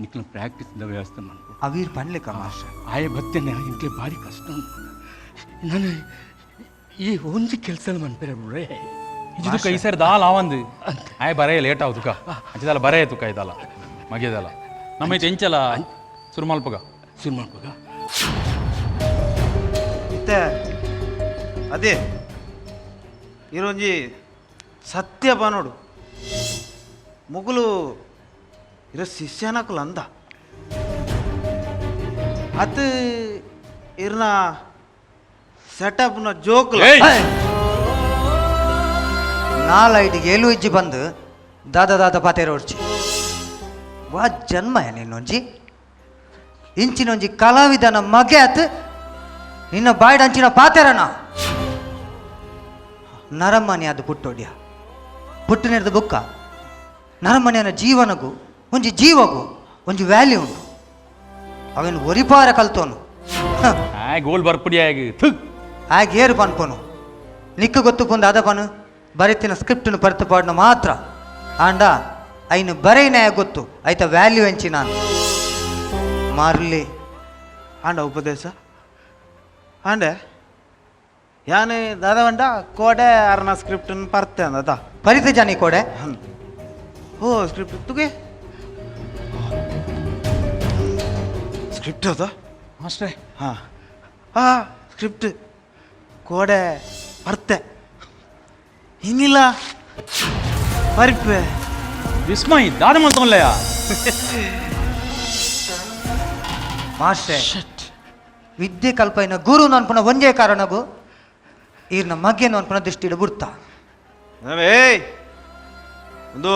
ನಿಕ್ಲ ಪ್ರಾಕ್ಟೀಸ್ ವ್ಯವಸ್ಥೆ ಮನ್ಪು. ಅವೀರ್ ಪನ್ಲಿಕ್ಕ ಮಾಸ್ಟ್ರೆ. ಆಯ ಬತ್ತೇನೆ ಇಂಟ್ಲೆ ಭಾರಿ ಕಷ್ಟ ಉಂಟು. ನಾನು ಈ ಒಂಜಿ ಕೆಲಸ ಮನ್ಪೆರೆ ಬಿಡ್ರೆ. ಇದು ಕೈ ಸರ್ ದಾಲ್ ಆವಂದು ಆಯ್ ಬರೆಯ ಲೇಟ್ ಆವು ತುಕ ಅಂಚದಾಲ ಬರೆಯ ತುಕ ಇದಲ್ಲ ಮಗೆದಲ್ಲ ನಮ್ಮ ಇತ್ತೆ ಎಂಚಲ ಶುರು ಮಲ್ಪಗ. ಶುರು ಮನ್ಪುಗ. ಇತ್ತೆ ಅದೇ ಇರೊಂಜಿ ಸತ್ಯ ಬನೋಡು ಮುಗುಲು ಇರೋ ಶಿಷ್ಯನಕುಲು ಅಂದ ಅತ್ ಇರ್ನ ಸೆಟಪ್ನ ಜೋಕ್ಲು. ಏಯ್! ನಾಲೈಟಿಗೆ ಏಲು ಇಜ್ಜಿ ಬಂದು ದಾದ ದಾದ ಪಾತೇರ ಒಡ್ಚಿ ವಾ ಜನ್ಮ ನಿನ್ನೊಂಜಿ ಇಂಚಿನೊಂಜಿ ಕಲಾವಿದನ ಮಗೆ ಆತ್ ನಿನ್ನ ಬಾಯ್ಡ್ ಅಂಚಿನ ಪಾತೆರನ ನರಮನೆ ಅದು ಪುಟ್ಟೋಡ್ಯ ಪುಟ್ಟನೆರ್ದ ಬುಕ್ಕ ನರಮನೆಯನ ಜೀವನಗೂ ಒಂಜಿ ಜೀವಗೂ ಒಂಜಿ ವ್ಯಾಲ್ಯೂ ಉಂಟು ಅವೇನು ಒರಿಪಾರ ಕಲ್ತೋನು ಹ. ಆಯ್ ಗೋಲ್ ಬರ್ಪುಡಿ ಆಗ ಥು. ಆಗ ಏರು ಪನ್ಪೋನು ನಿಕ್ಕು ಗೊತ್ತು ಪುಂದು ಅದ ಪನು ಬರೆತಿನ ಸ್ಕ್ರಿಪ್ಟ್ನು ಪರ್ತು ಪಾಡ್ನ ಮಾತ್ರ ಆಂಡ ಐನು ಬರೈನ ಗೊತ್ತು ಐತ ವ್ಯಾಲ್ಯೂ ಎಂಚಿ ನಾನು ಮಾರ್ಲಿ. ಆಂಡ ಉಪದೇಶ ಆಂಡೆ ಯಾನೆ ದಾದವಂಡ ಕೋಡೆ ಅರ್ನ ಸ್ಕ್ರಿಪ್ಟ್ ಪರ್ತೆ ಅಂದ. ಪರಿತ ಜನಿ ಕೋಡೆ. ಓ ಸ್ಕ್ರಿಪ್ಟ್ ತುಗೆ ಸ್ಕ್ರಿಪ್ಟ್ ಅದ. ಮಾಸ್ಟ್ರೆ. ಹಾಂ ಹಾಂ ಸ್ಕ್ರಿಪ್ಟ್ ಕೋಡೆ ಪರ್ತೆ ಇನ್ನಿಲ್ಲ ಪರಿಪೆ. ವಿಸ್ಮಯ್ ದಾದ ಮಲ್ತೊನ್ಲೆಯ. ಮಾಸ್ಟ್ರೆ ವಿದ್ಯೆ ಕಲ್ಪೈನ ಗುರು ಅನ್ಪುನ ಒಂಜೇ ಕಾರಣಗು ಈರ್ನ ಮಗ್ಗೆನು ಅನ್ಪುನ ದೃಷ್ಟಿಡು ಬಿಡ್ತಾ. ಏಯ್ ಒಂದು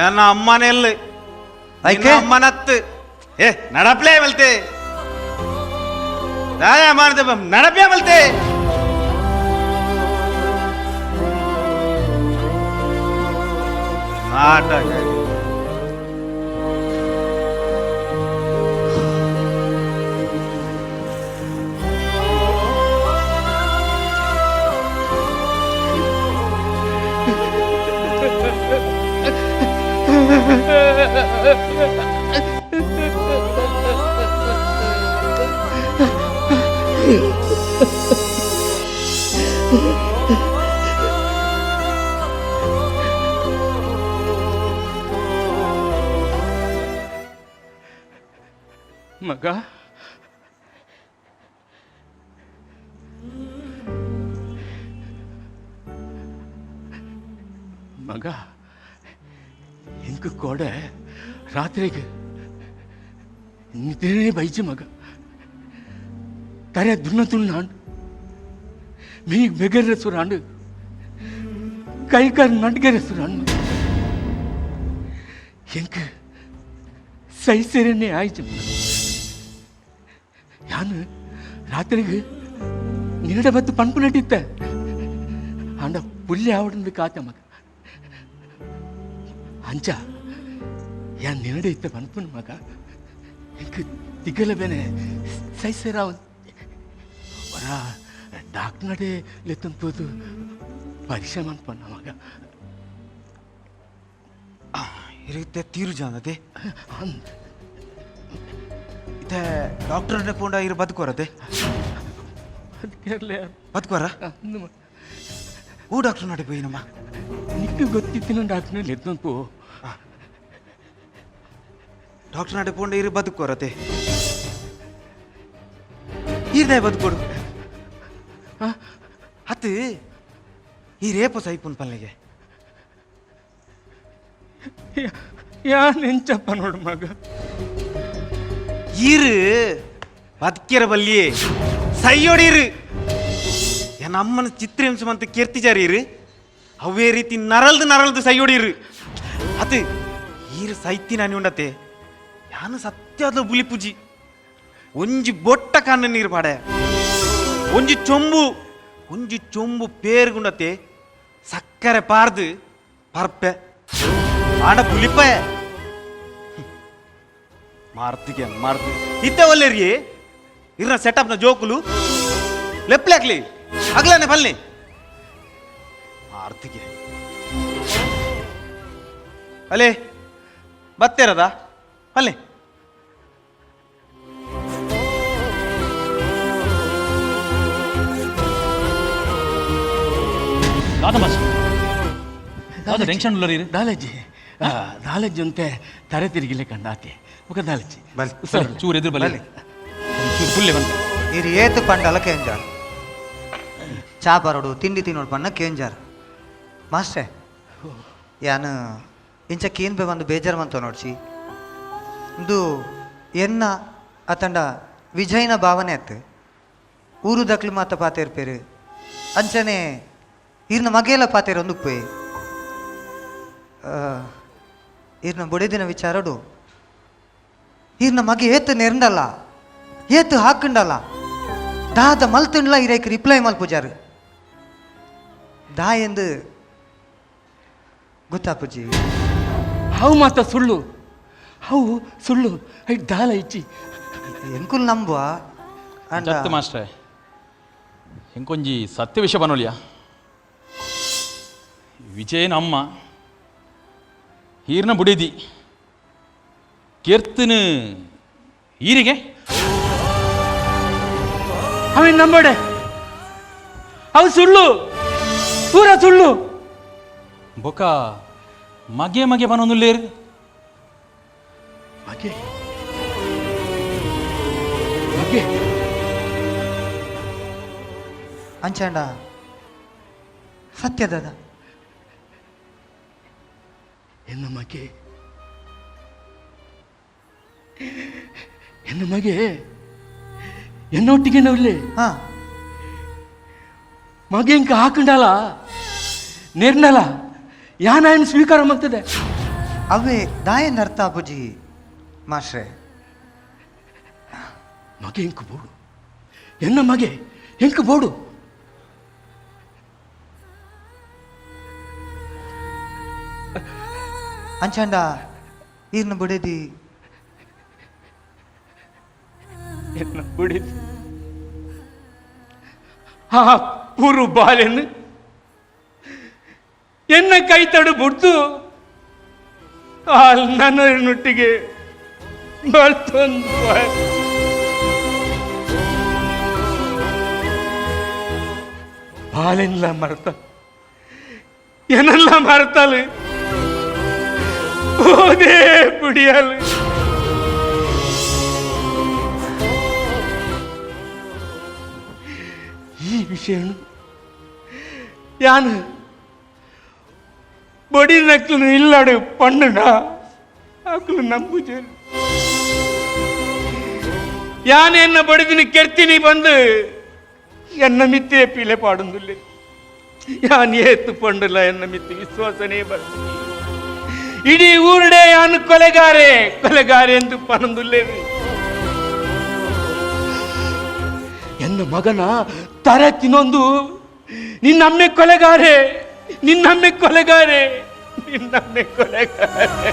ಏನ ಅಮ್ಮನೇ ಇಲ್ಲ. ಐಕೆ? ಅಮ್ಮನತ್ತು ಏ ನಡಪ್ಲೇ ಮಲ್ತೆ ದಾದ ಮಾಡ್ದೆ ನಡಪೇ ಮಲ್ತೆ ನಾಟಕ. ಮಗ ಮಗ ಇಂಕ ಕೋಡೆ ರಾತ್ರಿಗೆ ನಿದ್ರೆನೇ ಬೈಜಿ ಮಗ ತರೆ ದುನ್ನ ತುಣ್ಣಾಂಡ್ ಮೀಗ್ ಬೆಗರ್ರೆ ಸುರಾಂಡು ಕೈ ಕಾರ್ ನಡ್ಗೆರೆ ಸುರಾಂಡು ಎಂಕ್ ಸೈಸೆರೆನೇ ಆಯ್ತು ಮಗ. ಯಾನು ರಾತ್ರಿಗೆ ನಿನ್ನಡ ಬತ್ತು ಪಂಪು ನಟಿತ್ತ ಆಂಡ ಪುಲ್ಯ ಆವಡಂದು ಕಾತ ಮಗ ಅಂಚ ಯಾನ್ ನಿನ್ನಡ ಇತ್ತ ಪನ್ಪುನ ಮಗ. ಎಂಕ್ ತಿಗಲ ಬೇನೆ ಸೈಸೆರಾವ್ ಒರ ಡಾಕ್ಟರ್ನಡೆ ಲೆತ್ತೊಂದು ಪೋದು ಪರೀಕ್ಷೆ ಮನ್ಪಣ್ಣ ಮಗ. ಇರುತ್ತೆ ತೀರು ಜಾನದೆ. ಅಂದ್ ಇತ್ತೆ ಡಾಕ್ಟರ್ನೇ ಪೋಂಡ ಇರು ಬದುಕೋರದೆ? ಅದಕ್ಕೆ ಬದುಕೋರ? ಓ ಡಾಕ್ಟರ್ ನಡೆ ಪೋಯಿನಮ್ಮ. ನಿಕ್ಕು ಗೊತ್ತಿತ್ತಿನ ಡಾಕ್ಟರ್ನ ಲೆತ್ತೊಂದು ಪೋ. ಡಾಕ್ಟರ್ ನಡೆ ಪೋಂಡ ಇರು ಬದುಕೋರತೆ? ಈರ್ದಾಯ ಬದುಕೋಡು ಅತ್ತು ಈ ರೇಪ ಸೈಪುನ್ ಪಲ್ಲೆಗೆ. ಯಾ ನೆಂಚಪ್ಪ ನೋಡು ಮಗ. ಇರು ಬದುಕಿರ ಬಲ್ಲಿಯೇ ಸೈಯೋಡಿರು. ಎನ್ನ ಅಮ್ಮನ ಚಿತ್ರಹಿಂಸೆ ಅಂತ ಕೀರ್ತಿಜಾರಿ ಇರು. ಅವೇ ರೀತಿ ನರಳ್ದು ನರಳ್ದು ಸೈಯೋಡಿರು. ಅದು ಈರು ಸೈತಿ ನಾನು ಉಂಡತೆ ಯಾನು ಸತ್ಯದ ಬುಲಿ ಪೂಜಿ ಒಂಜಿ ಬೊಟ್ಟ ಕಣ್ಣು ನೀರು ಪಾಡೆ ಒಂಜಿ ಚೊಂಬು ಒಂಜಿ ಚೊಂಬು ಪೇರ್ಗುಂಡತೆ ಸಕ್ಕರೆ ಪಾರ್ದು ಪರ್ಪೆ ಆಡ ಬುಲಿಪೆ ಮಾರ್ತಿಗೆ ಮಾರ್ತಿ ಇತ್ತೆ ಒಲ್ಲೆರಿ ಇರ್ನ ಸೆಟಪ್ನ ಜೋಕುಲು ಲೆಪ್ಲೆ ಹಾಕ್ಲಿ ಅಗ್ಲಾನೆ ಬಲ್ನಿ ಮಾರ್ತಿಗೆ ಅಲೇ ಬತ್ತೇರದ ಅಲ್ಲೇ. ದಾದ ಮಾಸ್ ದಾದ ಟೆನ್ಷನ್ ಉಲ್ಲರಿ. ದಾಲಜ್ಜಿ ದಾಲಜ್ಜಿ ಅಂತೆ ತರೆ ತಿರುಗಿಲೆ ಕಂಡಾತೆ ಮುಖ ದಾಲಜ್ಜಿ. ಬಲ್ ಸರ್ ಚೂರು ಎದುರು ಬಲ್ಲಿ, ಚೂರು ಫುಲ್ಲೆ ಬಂದು. ಇರು ಏತು ಪಂಡಲ ಕೇಂಜಾರ್ ಚಾ ಬರೋಡು ತಿಂಡಿ ತಿನ್ನೋಡು ಪಣ್ಣ ಕೇಂಜಾರ್ ಮಾಸ್ಟ್ರೆ. ಯಾನು ಇಂಚ ಕೀನ್ ಬೆ ಒಂದು ಬೇಜಾರು ಮಂತ ನೋಡ್ಸಿ ಇಂದು ಎನ್ನ ಅತಂಡ ವಿಜಯನ ಭಾವನೆ ಅತ್ತು ಊರು ದಕ್ಲು ಮಾತ ಪಾತೇರ್ಪೇರು ಅಂಚನೆ ಈರ್ನ ಮಗೇಲ ಪಾತೇರು ಒಂದುಪ್ಪೆ ಈರ್ನ ಬೊಡೆದಿನ ವಿಚಾರಡು ಈರ್ನ ಮಗೆ ಏತು ನೆರ್ಂಡಲ್ಲ ಏತು ಹಾಕಂಡಲ್ಲ ದಾದ ಮಲ್ತುಂಡ್ಲ ಇರೈಕ್ ರಿಪ್ಲೈ ಮಲ್ಪುಜಾರು ದಾ ಎಂದು ಗೊತ್ತಾಪುಜಿ. How ಮಾತ ಸುಳ್ಳು, how ಸುಳ್ಳು I ದಾಲ ಇಚ್ಚಿ. ಎಂಕುಲ್ ನಂಬುವ ಅಂಡ ಜತ್ತು ಮಾಸ್ಟ್ರೆ ಎಂಕೊಂಜಿ ಸತ್ಯ ವಿಷಯ ಬನೋಲಿಯ ವಿಜಯನ ಅಮ್ಮ ಹೀರ್ನ ಬುಡಿದಿ ಕೀರ್ತನ ಈರಿಗೆ ಅವನ್ ನಂಬೋಡೆ ಅವು ಸುಳ್ಳು ಪೂರ ಸುಳ್ಳು. ಬೊಕ ಮಗೆ ಮಗೆ ಬನೊಂದುಲ್ಲೇರು. ಮಗೆ ಮಗೆ ಅಂಚಂಡ ಸತ್ಯದದ ಎನ್ನ ಮಗೆ ಎನ್ನ ಮಗೆ ಎನ್ನೊಟ್ಟಿಗೆ ನವ್ಲೆ. ಹಾ ಮಗೆ ಇಂಕ ಹಾಕೊಂಡಲ್ಲ ನೆರ್ನಲ್ಲ ಯಾನ ಸ್ವೀಕಾರ ಮಾಡ್ತದೆ. ಅವೇ ದಾಯನ್ ಅರ್ಥ ಅಪ್ಪುಜಿ ಮಾಸ್ಟ್ರೆ. ಮಗೆ ಇಂಕು ಬೋಡು ಎನ್ನ ಮಗೆ ಎಂಕು ಬೋಡು. ಅಂಚಂಡ ಈರ್ನ ಬುಡೆದಿ ಎನ್ನ ಬುಡಿದಿ ಆ ಪುರು ಬಾಲೆನು ಎನ್ನ ಕೈ ತಡು ಬಿಡ್ದು ಆ ನನ್ನೊಟ್ಟಿಗೆ ಬಳ್ತೊಂದು ಬಾಲೆಲ್ಲ ಮರ್ತ ಏನೆಲ್ಲ ಮರ್ತಾಳೆ ಹೋದೇ ಬಿಡಿಯಲು. ಈ ವಿಷಯ ಯಾನು ಬಡಿ ನಕ್ಲು ಇಲ್ಲಾಡು ಪಣ್ಣುಡ ಅಕ್ಲು ನಂಬುಜೇನು ಯಾನೆನ್ನ ಬಡಿದಿನಿ ಕೆರ್ತೀನಿ ಬಂದು ಎನ್ನ ಮಿತ್ತೇ ಪೀಲೆ ಪಾಡುಂದುಲ್ಲೆ ಯಾನ್ ಏತು ಪಂಡುಲ ಎನ್ನ ಮಿತ್ತು ವಿಶ್ವಾಸನೇ ಬರ್ತೀನಿ ಇಡೀ ಊರುಡೆ ಯಾನು ಕೊಲೆಗಾರೆ ಕೊಲೆಗಾರೆ ಎಂದು ಪನಂದುಲ್ಲೇವಿ. ಎನ್ನ ಮಗನ ತರೆ ತಿನ್ನೊಂದು ನಿನ್ನಮ್ಮೆ ಕೊಲೆಗಾರೆ ನಿನ್ನಮ್ಮೆ ಕೊಲೆಗಾರೆ ನಿನ್ನನ್ನೇ ಕೊಲೆಗಾರೆ.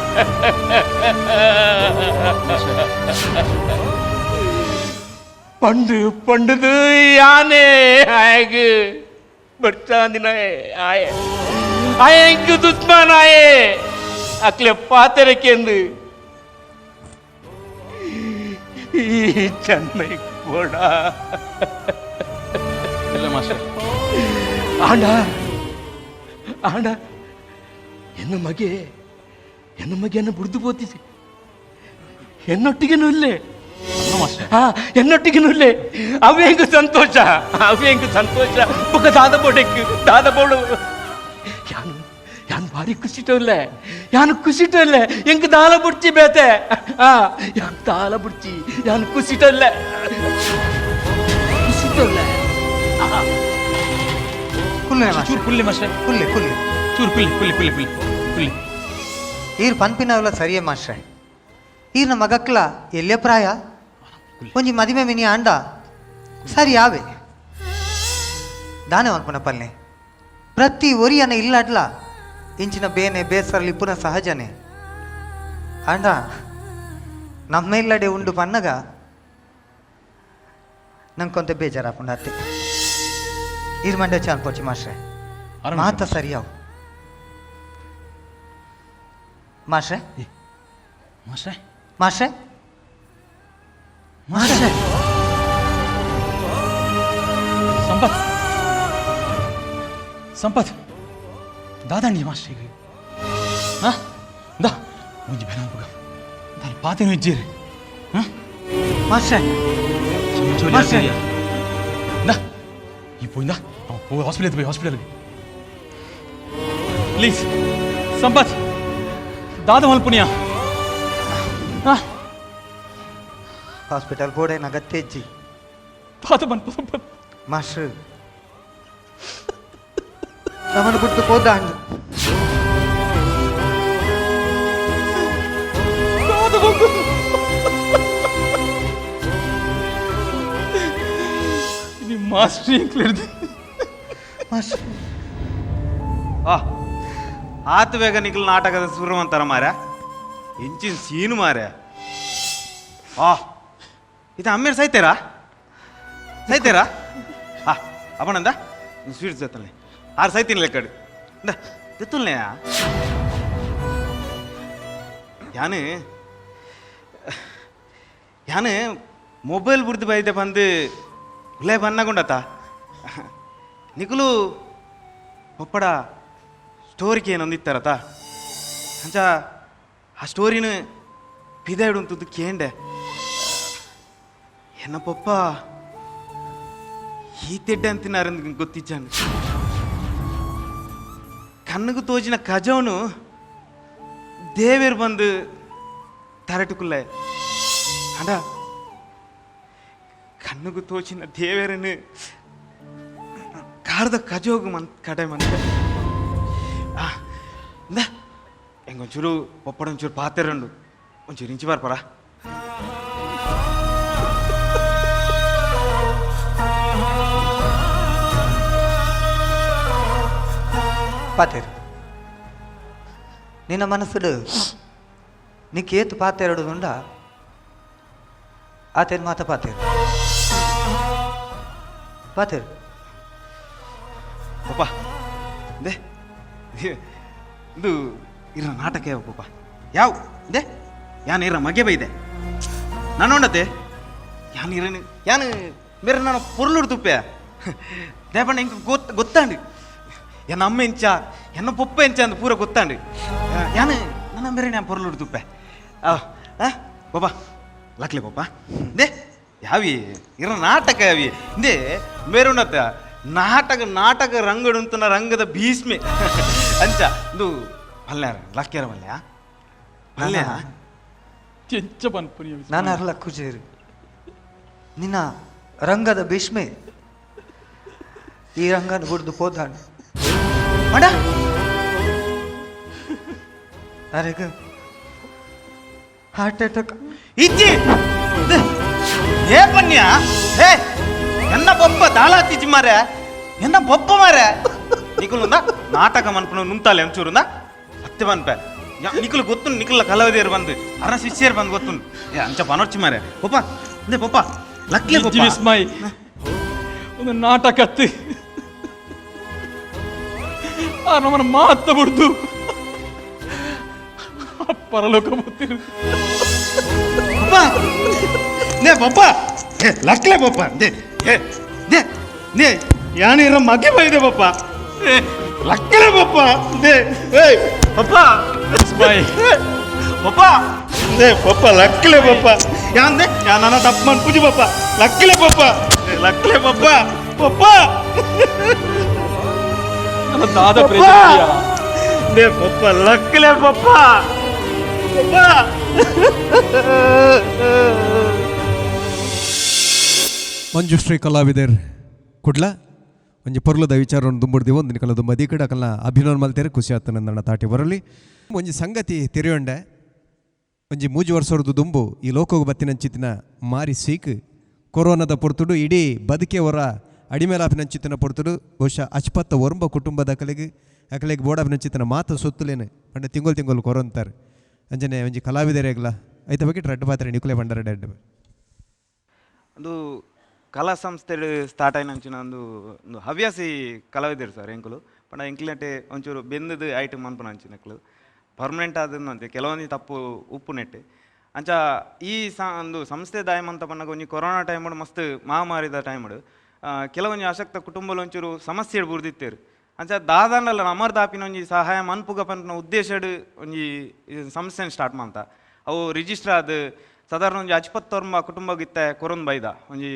ಪಂಡು ಪಂಡುದು ಯಾನೇ ಆಯಗ್ ಬರ್ಚಾಂದಿನ ಆಯೆ ಆಯಂಕ್ ದುಸ್ಮಾನ್ ಆಯೆ ಅಕ್ಲೆ ಪಾತೆರಕೆಂದು ಈ ಚೆನ್ನೈ ಕೂಡ. ಇಲ್ಲ ಮಾಸ್ಟರ್. ಆಂಡ ಆಂಡ ಎನ್ನ ಮಗೆ ಎನ್ನ ಮಗೆಯನ್ನು ಬುಡ್ದು ಪೋತಿಸಿ ಎನ್ನೊಟ್ಟಿಗೆನೂ ಇಲ್ಲೇ. ಅಲ್ಲ ಮಾಸ್ಟರ್. ಹಾ, ಎನ್ನೊಟ್ಟಿಗೆನೂ ಇಲ್ಲೇ. ಅವೇ ಹೆಂಗ ಸಂತೋಷ, ಅವೇ ಹೆಂಗ ಸಂತೋಷ. ಬೊಕ್ಕ ದಾದ ಬೋಡೆಕ್ ದಾದ ಬೋಡು. ಯಾನು ಯಾನು ಭಾರಿ ಖುಷಿಟಲ್ಲ, ಯಾನು ಖುಷಿಟಲ್ಲ. ಎಂಕ್ ದಾಲ ಬುಡ್ಚಿ ಬೇತೆ. ಆ ಯಾನ್ ದಾಲ ಬುಡ್ಚಿ, ಯಾನು ಖುಷಿಟಲ್ಲ, ಖುಷಿಟಲ್ಲ. ಕುಲ್ಲೆ ಮಾಸ್ಟ್ರೆ. ಚೂರು ಪುಲ್ಲಿ ಮಾಸ್ಟರ್. ಕುಲ್ಲೆ ಕುಲ್ಲೆ. ಚೂರು ಪುಲ್ಲಿ ಪುಲ್ಲಿ ಪುಲ್ಲಿ ಪುಲ್ಲಿ ಪುಲ್ಲಿ. ಈರ್ ಪನ್ಪಿನವಲ್ಲ ಸರಿಯೇ ಮಾಸ್ಟ್ರೆ. ಈರ್ನ ಮಗಕ್ಲ ಎಲ್ಲೇ ಪ್ರಾಯ ಒಂಜಿ ಮದಿಮೆ ಮಿನಿ ಅಂಡ ಸರಿ ಆವೆ ದಾನೆ ಮನ್ಪುನ ಪಲ್ಲೆ. ಪ್ರತಿ ಒರಿಯನ ಇಲ್ಲಾಡ್ಲ ಇಂಚಿನ ಬೇನೆ ಬೇಸರಲ್ಲಿ ಪುನಃ ಸಹಜನೆ. ಅಂಡ ನಮ್ಮ ಇಲ್ಲಡೆ ಉಂಡು ಪನ್ನಗ ನಂಕೊಂತ ಬೇಜಾರಾಪುಂಡು ಅತ್ತೆ. ಈರ್ ಮಂಡೆ ಚಾನ್ಪೋಚಿ ಮಾಸ್ಟ್ರೆ. ಆರಾಮ. ಮಾತ ಸರಿಯಾವು ಮಾಸ್ಟ್ರೆ. ಮಾಸ್ಟ್ರೆ. ಮಾಸ್ಟ್ರೆ, ಮಾಸ್ಟ್ರೆ. ಸಂಪತ್, ಸಂಪತ್, ದಾದಂಡಿ ಮಾಸ್ಟ್ರಿಗೆ. ಹಾ ದಾ ಮುಂಜಿ ಬೇನ ಮಗ ದಾನಿ ಪಾತೆನೂ ಇಜ್ಜೇರಿ. ಹಾ. ಮಾಸ್ಟ್ರೆ. ಚೋಲಿ. ಮಾಸ್ಟ್ರೆ. ದಾ ಈ ಪೋಯಿಂದ ಪೋ ಹಾಸ್ಪಿಟಲ್ ಪೋಯಿ, ಹಾಸ್ಪಿಟಲ್ಗೆ ಪ್ಲೀಸ್. ಸಂಪತ್, ದಾದ ಮಲ್ಪುನಿಯಾ? ಹಾ. ಹಾಸ್ಪಿಟಲ್ ಬೋರ್ಡೇನ ಅಗತ್ಯ ಇಜ್ಜಿ. ದಾದ ಮನ್ಪು ಸಂಪತ್. ಮಾಸ್ಟ್ರ್ ನಮ್ಮನ್ನು ಬಿಟ್ಟು ಹೋದ. ದಾದ ಮನ್ಪು. ನಿಮ್ಮ ಮಾಸ್ಟ್ರಿ ಕ್ಲಿಯರ್. ಮಾಸ್ಟ್ರ್. ಆ ಆತ ಬೇಗ ನಿಖಲ್ ನಾಟಕದ ಶುರು ಅಂತಾರ ಮಾರ್ಯ. ಇಂಚಿನ ಸೀನು ಮಾರ್ಯ. ಆ ಇದು ಅಮ್ಮೇರ್ ಸೈತೇರಾ, ಸೈತೇರಾ? ಆ ಅಪ್ಪನಂದ ಸ್ವೀಟ್ಸ್ ಜೊತ್ತಲ್ಲಿ ಆರು ಸೈತೀನಿ ಲೆಕ್ಕಡು ಇಂದ తెత్తుల్నే. ಯಾನು ಯಾನು ಮೊಬೈಲ್ ಬುಡ್ದು ಬೈದೆ ಬಂದು ಉಲ್ಲೇ ಬನ್ನಗುಂಡತ. ನಿಕುಲು ಪಪ್ಪಡ ಸ್ಟೋರಿಗೆ ಏನೊಂದಿತ್ತಾರತ ಅಂಚ ಆ ಸ್ಟೋರಿನ ಪಿದಾಯಿಡುಂತದ್ದು ಕೇಂಡೆ. ಎನ್ನ ಪಪ್ಪ ಈ ತೆಡ್ಡೆ ಅಂತಿನಾರಂದು ಗೊತ್ತಿಚ್ಚಾನು. ಕಣ್ಣುకు ತೋಚಿನ ಕಜವನು ದೇವೇರು ಬಂದು ತರಟುಕುಲ್ಲೆ. ಅಂಡ ಕಣ್ಣುకు ತೋಚಿನ ದೇವೇರನ್ನು ಕಾರದ ಕಜೋಗು ಮನ್ ಕಡೆ ಮಂತೆ. ಇಂದ ಎಂಗೊಂಚೂರು ಪಪ್ಪಡ ಒಂಚೂರು ಪಾತೆರುಂಡು, ಒಂಚೂರು ಇಂಚಿ ಬರ್ಪರಾ? ಪಾತೇರು, ನಿನ್ನ ಮನಸ್ಸುಡು ನಿಕ್ಕೇತು ಪಾತೆರಡುದುಂಡ ಆತೇನು ಮಾತ ಪಾತೇರು ಪಾತೇರು. ಪಪ್ಪ they ಇದು ಇರ ನಾಟಕ ಯಾವ ಪಪ್ಪ ಯಾವ they ಯಾನ್ ಇರ ಮಗೆ ಬೈದೆ ನಾನು ಉಂಡತೆ. ಯಾನ್ ಇರನು ಯಾನ್ ಬೇರೆ ನಾನು ಪೊರ್ಲುಡು ತುಪ್ಪೆ ದೇಪಣ್ಣ ಇಂಕ ಗೊತ್ತ ಗೊತ್ತಾಂಡು. ಎನ್ನ ಅಮ್ಮ ಎಂಚ ಎನ್ನ ಪೊಪ್ಪ ಎಂಚ ಅಂದ್ ಪೂರ ಗೊತ್ತಾಂಡು. ಯಾನ್ ನನ್ನ ಬೇರೆ ನಾನು ಪೊರ್ಲುಡು ತುಪ್ಪೆ. ಆ ಪಪ್ಪ ಲಕ್ಲೆ ಪಪ್ಪ they ಯಾವಿ ಇರ ನಾಟಕ ಯಾವಿ ಇಂದೇ ಬೇರೆ ಉಂಡತ್ತ ನಾಟಕ ನಾಟಕ ರಂಗಡುಂತನ ರಂಗದ ಭೀಷ್ಮೆ ಅಂಚ ಇದು ಪಲ್ಯ ಲಕ್ಕ್ಯಾರ ಪಲ್ಯ ಪಲ್ಯ. ಕೆಂಚ ಪನ್ಪುನಿಯ. ನಾನು ಅರ್ಲ ಕುಜೇರು ನಿನ್ನ ರಂಗದ ಭೀಷ್ಮೆ ಈ ರಂಗನ ಗುಡ್ದು ಪೋದಾಂಡು. ಅಡ ಅರೆಗ ಹಾರ್ಟ್ ಅಟ್ಯಾಕ್. ಇಜ್ಜಿ ಏ ಪನ್ಯ ಏ ಎನ್ನ ಬೊಬ್ಬ ದಾಳಾತಿಜ್ಜಿ ಮಾರೆ, ಎನ್ನ ಬೊಬ್ಬ ಮಾರೆ. ನಿಕುಲುಂದ ನಾಟಕ ಮನ್ಪುನ ನುಂತಾಲೆ ಒಂಚೂರುಂದ. ಅತ್ತೆ. ಸತ್ಯ ಪನ್ಪೆ ನಿಕುಲು ಗೊತ್ತು ನಿಕುಲ ಕಲಾವಿದೆಯರು ಬಂದು ಅರ ಶಿಷ್ಯರು ಬಂದು ಗೊತ್ತು ಏ ಅಂಚ ಪನೊಚ್ಚಿ ಮಾರೆ ಪಪ್ಪ ಅಂದೆ ಪಪ್ಪ ಲಕ್ಲೆ ಇಜ್ಜಿ ಪಪ್ಪ ವಿಸ್ಮಯ್ ಒಂದು ನಾಟಕತ್ತು ಆ ನಮ್ಮನ್ನ ಮಾತ ಬಿಡ್ದು ಪರಲೋಕ ಗೊತ್ತಿರು ಪಪ್ಪ ನೇ ಪಪ್ಪ ಏ ಲಕ್ಲೆ ಪಪ್ಪ they ಏ they ನೇ ಯಾನಿರ ಮಗೆ ಬೈದೆ ಪಪ್ಪ ಏ ಲಕ್ಲೆ ಪಪ್ಪ they ಏಯ್ ಪಪ್ಪ ವಿಸ್ಮಯ್ ಪಪ್ಪ they ಪಪ್ಪ ಲಕ್ಲೆ ಪಪ್ಪ ಯಾಂದೆ ಯಾ ನನ್ನ ತಪ್ಪು ಮನ್ಪುಜಿ ಪಪ್ಪ ಲಕ್ಲೆ ಪಪ್ಪ ಏ, ಲಕ್ಲೆ ಪಪ್ಪ ಪಪ್ಪ ನನ್ನ ದಾದ ಪ್ರೇತ they ಪಪ್ಪ ಲಕ್ಲೆ ಪಪ್ಪ ಪಪ್ಪ ಮಂಜುಶ್ರೀ ಕಲಾವಿದರ್ ಕುಡ್ಲ ಒಂಜಿ ಪೊರ್ಲದ ವಿಚಾರವನ್ನು ದುಂಬುಡ್ದಿವು ಒಂದು ನಿಕಲ ದುಂಬ ದೀಕಡ ಅಕಲ್ನ ಅಭಿನೋನ್ ಮಲ್ತೇರೆ ಖುಷಿ ಆತು ನನ್ನ ತಾಟಿ ಬರಲಿ. ಒಂಜಿ ಸಂಗತಿ ತೆರೆಯೊಂಡೆ ಒಂಜಿ ಮೂಜಿ ವರ್ಷದ ದುಂಬು ಈ ಲೋಕೋಗು ಬತ್ತಿನಂಚಿತ್ತಿನ ಮಾರಿ ಸೀಕ್ ಕೊರೋನಾದ ಪೊರ್ತುಡು ಇಡೀ ಬದುಕೆ ಹೊರ ಅಡಿಮೇಲಾಪಿನಂಚಿತ್ತಿನ ಪೊರ್ತುಡು ಬಹುಶಃ ಅಚ್ಪತ್ತ ಒರಂಬ ಕುಟುಂಬದ ಅಕಲಿಗೆ ಅಕಲಿಗೆ ಬೋಡಾಪಿನಂಚಿತ್ತಿನ ಮಾತು ಸೊತ್ತುಲೇನೆ ಪಂಡ ತಿಂಗೊಲು ತಿಂಗೊಲು ಕೊರೊಂತಾರೆ ಅಂಜನೆ ಒಂಜಿ ಕಲಾವಿದರೇಗ್ಲ ಐತ ಬಗ್ಗೆ ರಡ್ಡು ಪಾತ್ರೆ ನಿಕುಲೆ ಬಂಡರ ಡೆಡ್. ಒಂದು ಕಲಾ ಸಂಸ್ಥೆ ಸ್ಟಾರ್ಟ್ ಆಯ್ನಂಚಿನ ಒಂದು ಒಂದು ಹವ್ಯಾಸಿ ಕಲಾವಿದರು ಸರ್ ಎಂಕುಲು ಪಂಡ ಎಂಕ್ಲಂಟೆ ಒಂಚೂರು ಬೆಂದದು ಐಟಮ್ ಅನ್ಪುನ ಅಂಚಿನಕ್ಲು ಪರ್ಮನೆಂಟ್ ಆದಂತೆ ಕೆಲವೊಂದು ತಪ್ಪು ಉಪ್ಪು ನೆಟ್ಟು ಅಂಚ ಈ ಸಾ ಒಂದು ಸಂಸ್ಥೆ ದಾಯಮಂತ ಪನ್ನಗ ಒಂಜಿ ಕೊರೋನಾ ಟೈಮ್ ಮಸ್ತ್ ಮಹಾಮಾರಿದ ಟೈಮ್ ಕೆಲವೊಂಜಿ ಅಶಕ್ತ ಕುಟುಂಬಲು ಒಂಚೂರು ಸಮಸ್ಯೆ ಬುರ್ದಿತ್ತೇರು ಅಂಚ ದಾದಾಂಡಲ ಅಮರ್ದಾಪಿನ ಒಂಜಿ ಸಹಾಯ ಮನ್ಪುಗ ಪನ್ಪಿನ ಉದ್ದೇಶಡ್ ಒಂಜಿ ಸಂಸ್ಥೆನ ಸ್ಟಾರ್ಟ್ ಮಂತ ಅವು ರಿಜಿಸ್ಟರ್ ಆದ್ ಸಾಧಾರಣ ಒಂಜಿ ಅಚ್ಪತ್ತೊರ್ಮ ಕುಟುಂಬಗಿತ್ತ ಕೊರೊಂದು ಬೈದ ಒಂಜಿ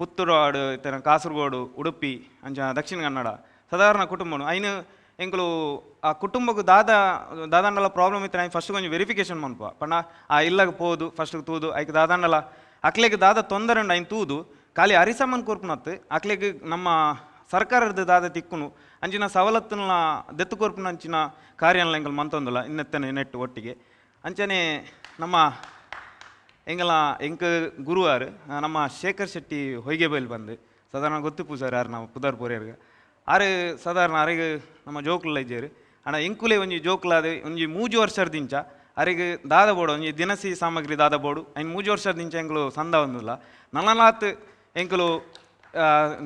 ಪುತ್ತೂರು ಇತ್ತನ ಕಾಸರಗೋಡು ಉಡುಪಿ ಅಂಚ ದಕ್ಷಿಣ ಕನ್ನಡ ಸಾಧಾರಣ ಕುಟುಂಬನು ಐನು ಎಂಕುಲು ಆ ಕುಟುಂಬಕ್ಕೆ ದಾದ ದಾದಾಂಡಲ ಪ್ರಾಬ್ಲಮ್ ಇತ್ತು ಐನ್ ಫಸ್ಟ್ ಒಂಜಿ ವೆರಿಫಿಕೇಷನ್ ಮನ್ಪ ಪಂಡ ಆ ಇಲ್ಲಗ ಪೋದು ಫಸ್ಟ್ ತೂದು ಐಕ್ ದಾದಾಂಡಲ ಅಕ್ಲೆಗ್ ದಾದ ತೊಂದರೆ ಉಂಡು ಐನ್ ತೂದು ಖಾಲಿ ಅರಿಸಮನ್ ಕೊರ್ಪುನತ್ತು ಅಕ್ಲೆಗ್ ನಮ್ಮ ಸರ್ಕಾರದ ದಾದ ತಿಕ್ಕುನು ಅಂಚಿನ ಸವಲತ್ತುನ ದೆತ್ತು ಕೊರ್ಪುನ ಅಂಚಿನ ಕಾರ್ಯನ ಎಂಕುಲು ಮಂತೊಂದುಲ್ಲ ಇನ್ನೆತ್ತನೆ ನೆಟ್ಟು ಒಟ್ಟಿಗೆ ಅಂಚನೆ ನಮ್ಮ ಎಂಗಲ ಎಂಕ್ ಗುರುವಾರ್ ನಮ್ಮ ಶೇಖರ್ ಶೆಟ್ಟಿ ಹೊಯ್ಗೆಬೈಲ್ ಬಂದು ಸಾಧಾರಣ ಗೊತ್ತಿಪ್ಪು ಸರ್ ಯಾರು ನಾವು ಪುದರ್ ಪೋರಿಯರ್ಗ ಆರು ಸಾಧಾರಣ ಅರೆಗ್ ನಮ್ಮ ಜೋಕುಲ ಇಜ್ಜೇರು ಅಣ್ಣ ಎಂಕುಲೆ ಒಂಜಿ ಜೋಕುಲಾದ ಒಂಜಿ ಮೂಜಿ ವರ್ಷದ ಅರೆಗ್ ದಾದ ಬೋಡು ಒಂಜಿ ದಿನಸಿ ಸಾಮಗ್ರಿ ದಾದ ಬೋಡು ಐನ್ ಮೂಜಿ ವರ್ಷದ ಎಂಕುಲು ಸಂದ ಒಂದಿಲ್ಲ ನನ್ನಲಾತ್ ಎಂಕುಲು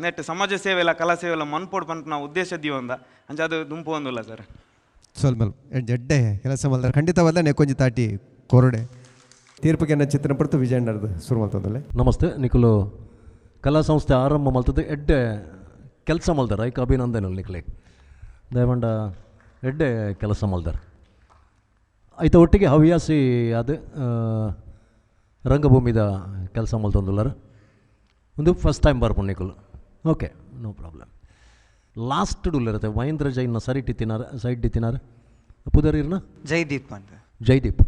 ನೆಟ್ ಸಮಾಜ ಸೇವೆ ಇಲ್ಲ ಕಲಾ ಸೇವೆ ಇಲ್ಲ ಮನ್ಪೋಡು ಪನ್ಪಿನ ಉದ್ದೇಶ ದೀವಂದ ಅಂಚ ಅದು ದುಂಪು ಒಂದಿಲ್ಲ ಸರ್. ಸೋಲ್ಮಲ್ ಜಡ್ಡೆ ಕೆಲಸ ಮಲ್ದಾರೆ ಖಂಡಿತವಾದ ನೆಕ್ಕೊಂಜಿ ತಾಟಿ ಕೊರಡೆ ತೀರ್ಪಿಗೆ ಚಿತ್ರನ ಪಡ್ತು ವಿಜಯಣ್ಣರ್ದು ಶುರು ಮಲ್ತಂದಲ್ಲೇ. ನಮಸ್ತೆ ನಿಕುಲು ಕಲಾ ಸಂಸ್ಥೆ ಆರಂಭ ಮಲ್ತದ್ದು ಎಡ್ಡೆ ಕೆಲಸ ಮಲ್ದಾರ ಐಕ್ ಅಭಿನಂದನೆ ನಿಕ್ಲೆ ದಯವಂಡ ಎಡ್ಡೆ ಕೆಲಸ ಮಲ್ದಾರ ಐತ ಒಟ್ಟಿಗೆ ಹವ್ಯಾಸಿ ಅದು ರಂಗಭೂಮಿದ ಕೆಲಸ ಮಲ್ತೊಂದುಲ್ಲಾರ ಒಂದು ಫಸ್ಟ್ ಟೈಮ್ ಬರ್ಪುಂಡು ನಿಕುಲು okay no problem. Last ಉಲ್ಲರತೆ ಮಹೇಂದ್ರ ಜೈನ್ನ ಸರಿಟ್ ಇತ್ತಿನಾರ ಸೈಡ್ ಇತ್ತಿನಾರ ಪುದರ್ ಇರ್ನ ಜೈದೀಪ್ ಅಂತ ಜೈದೀಪ್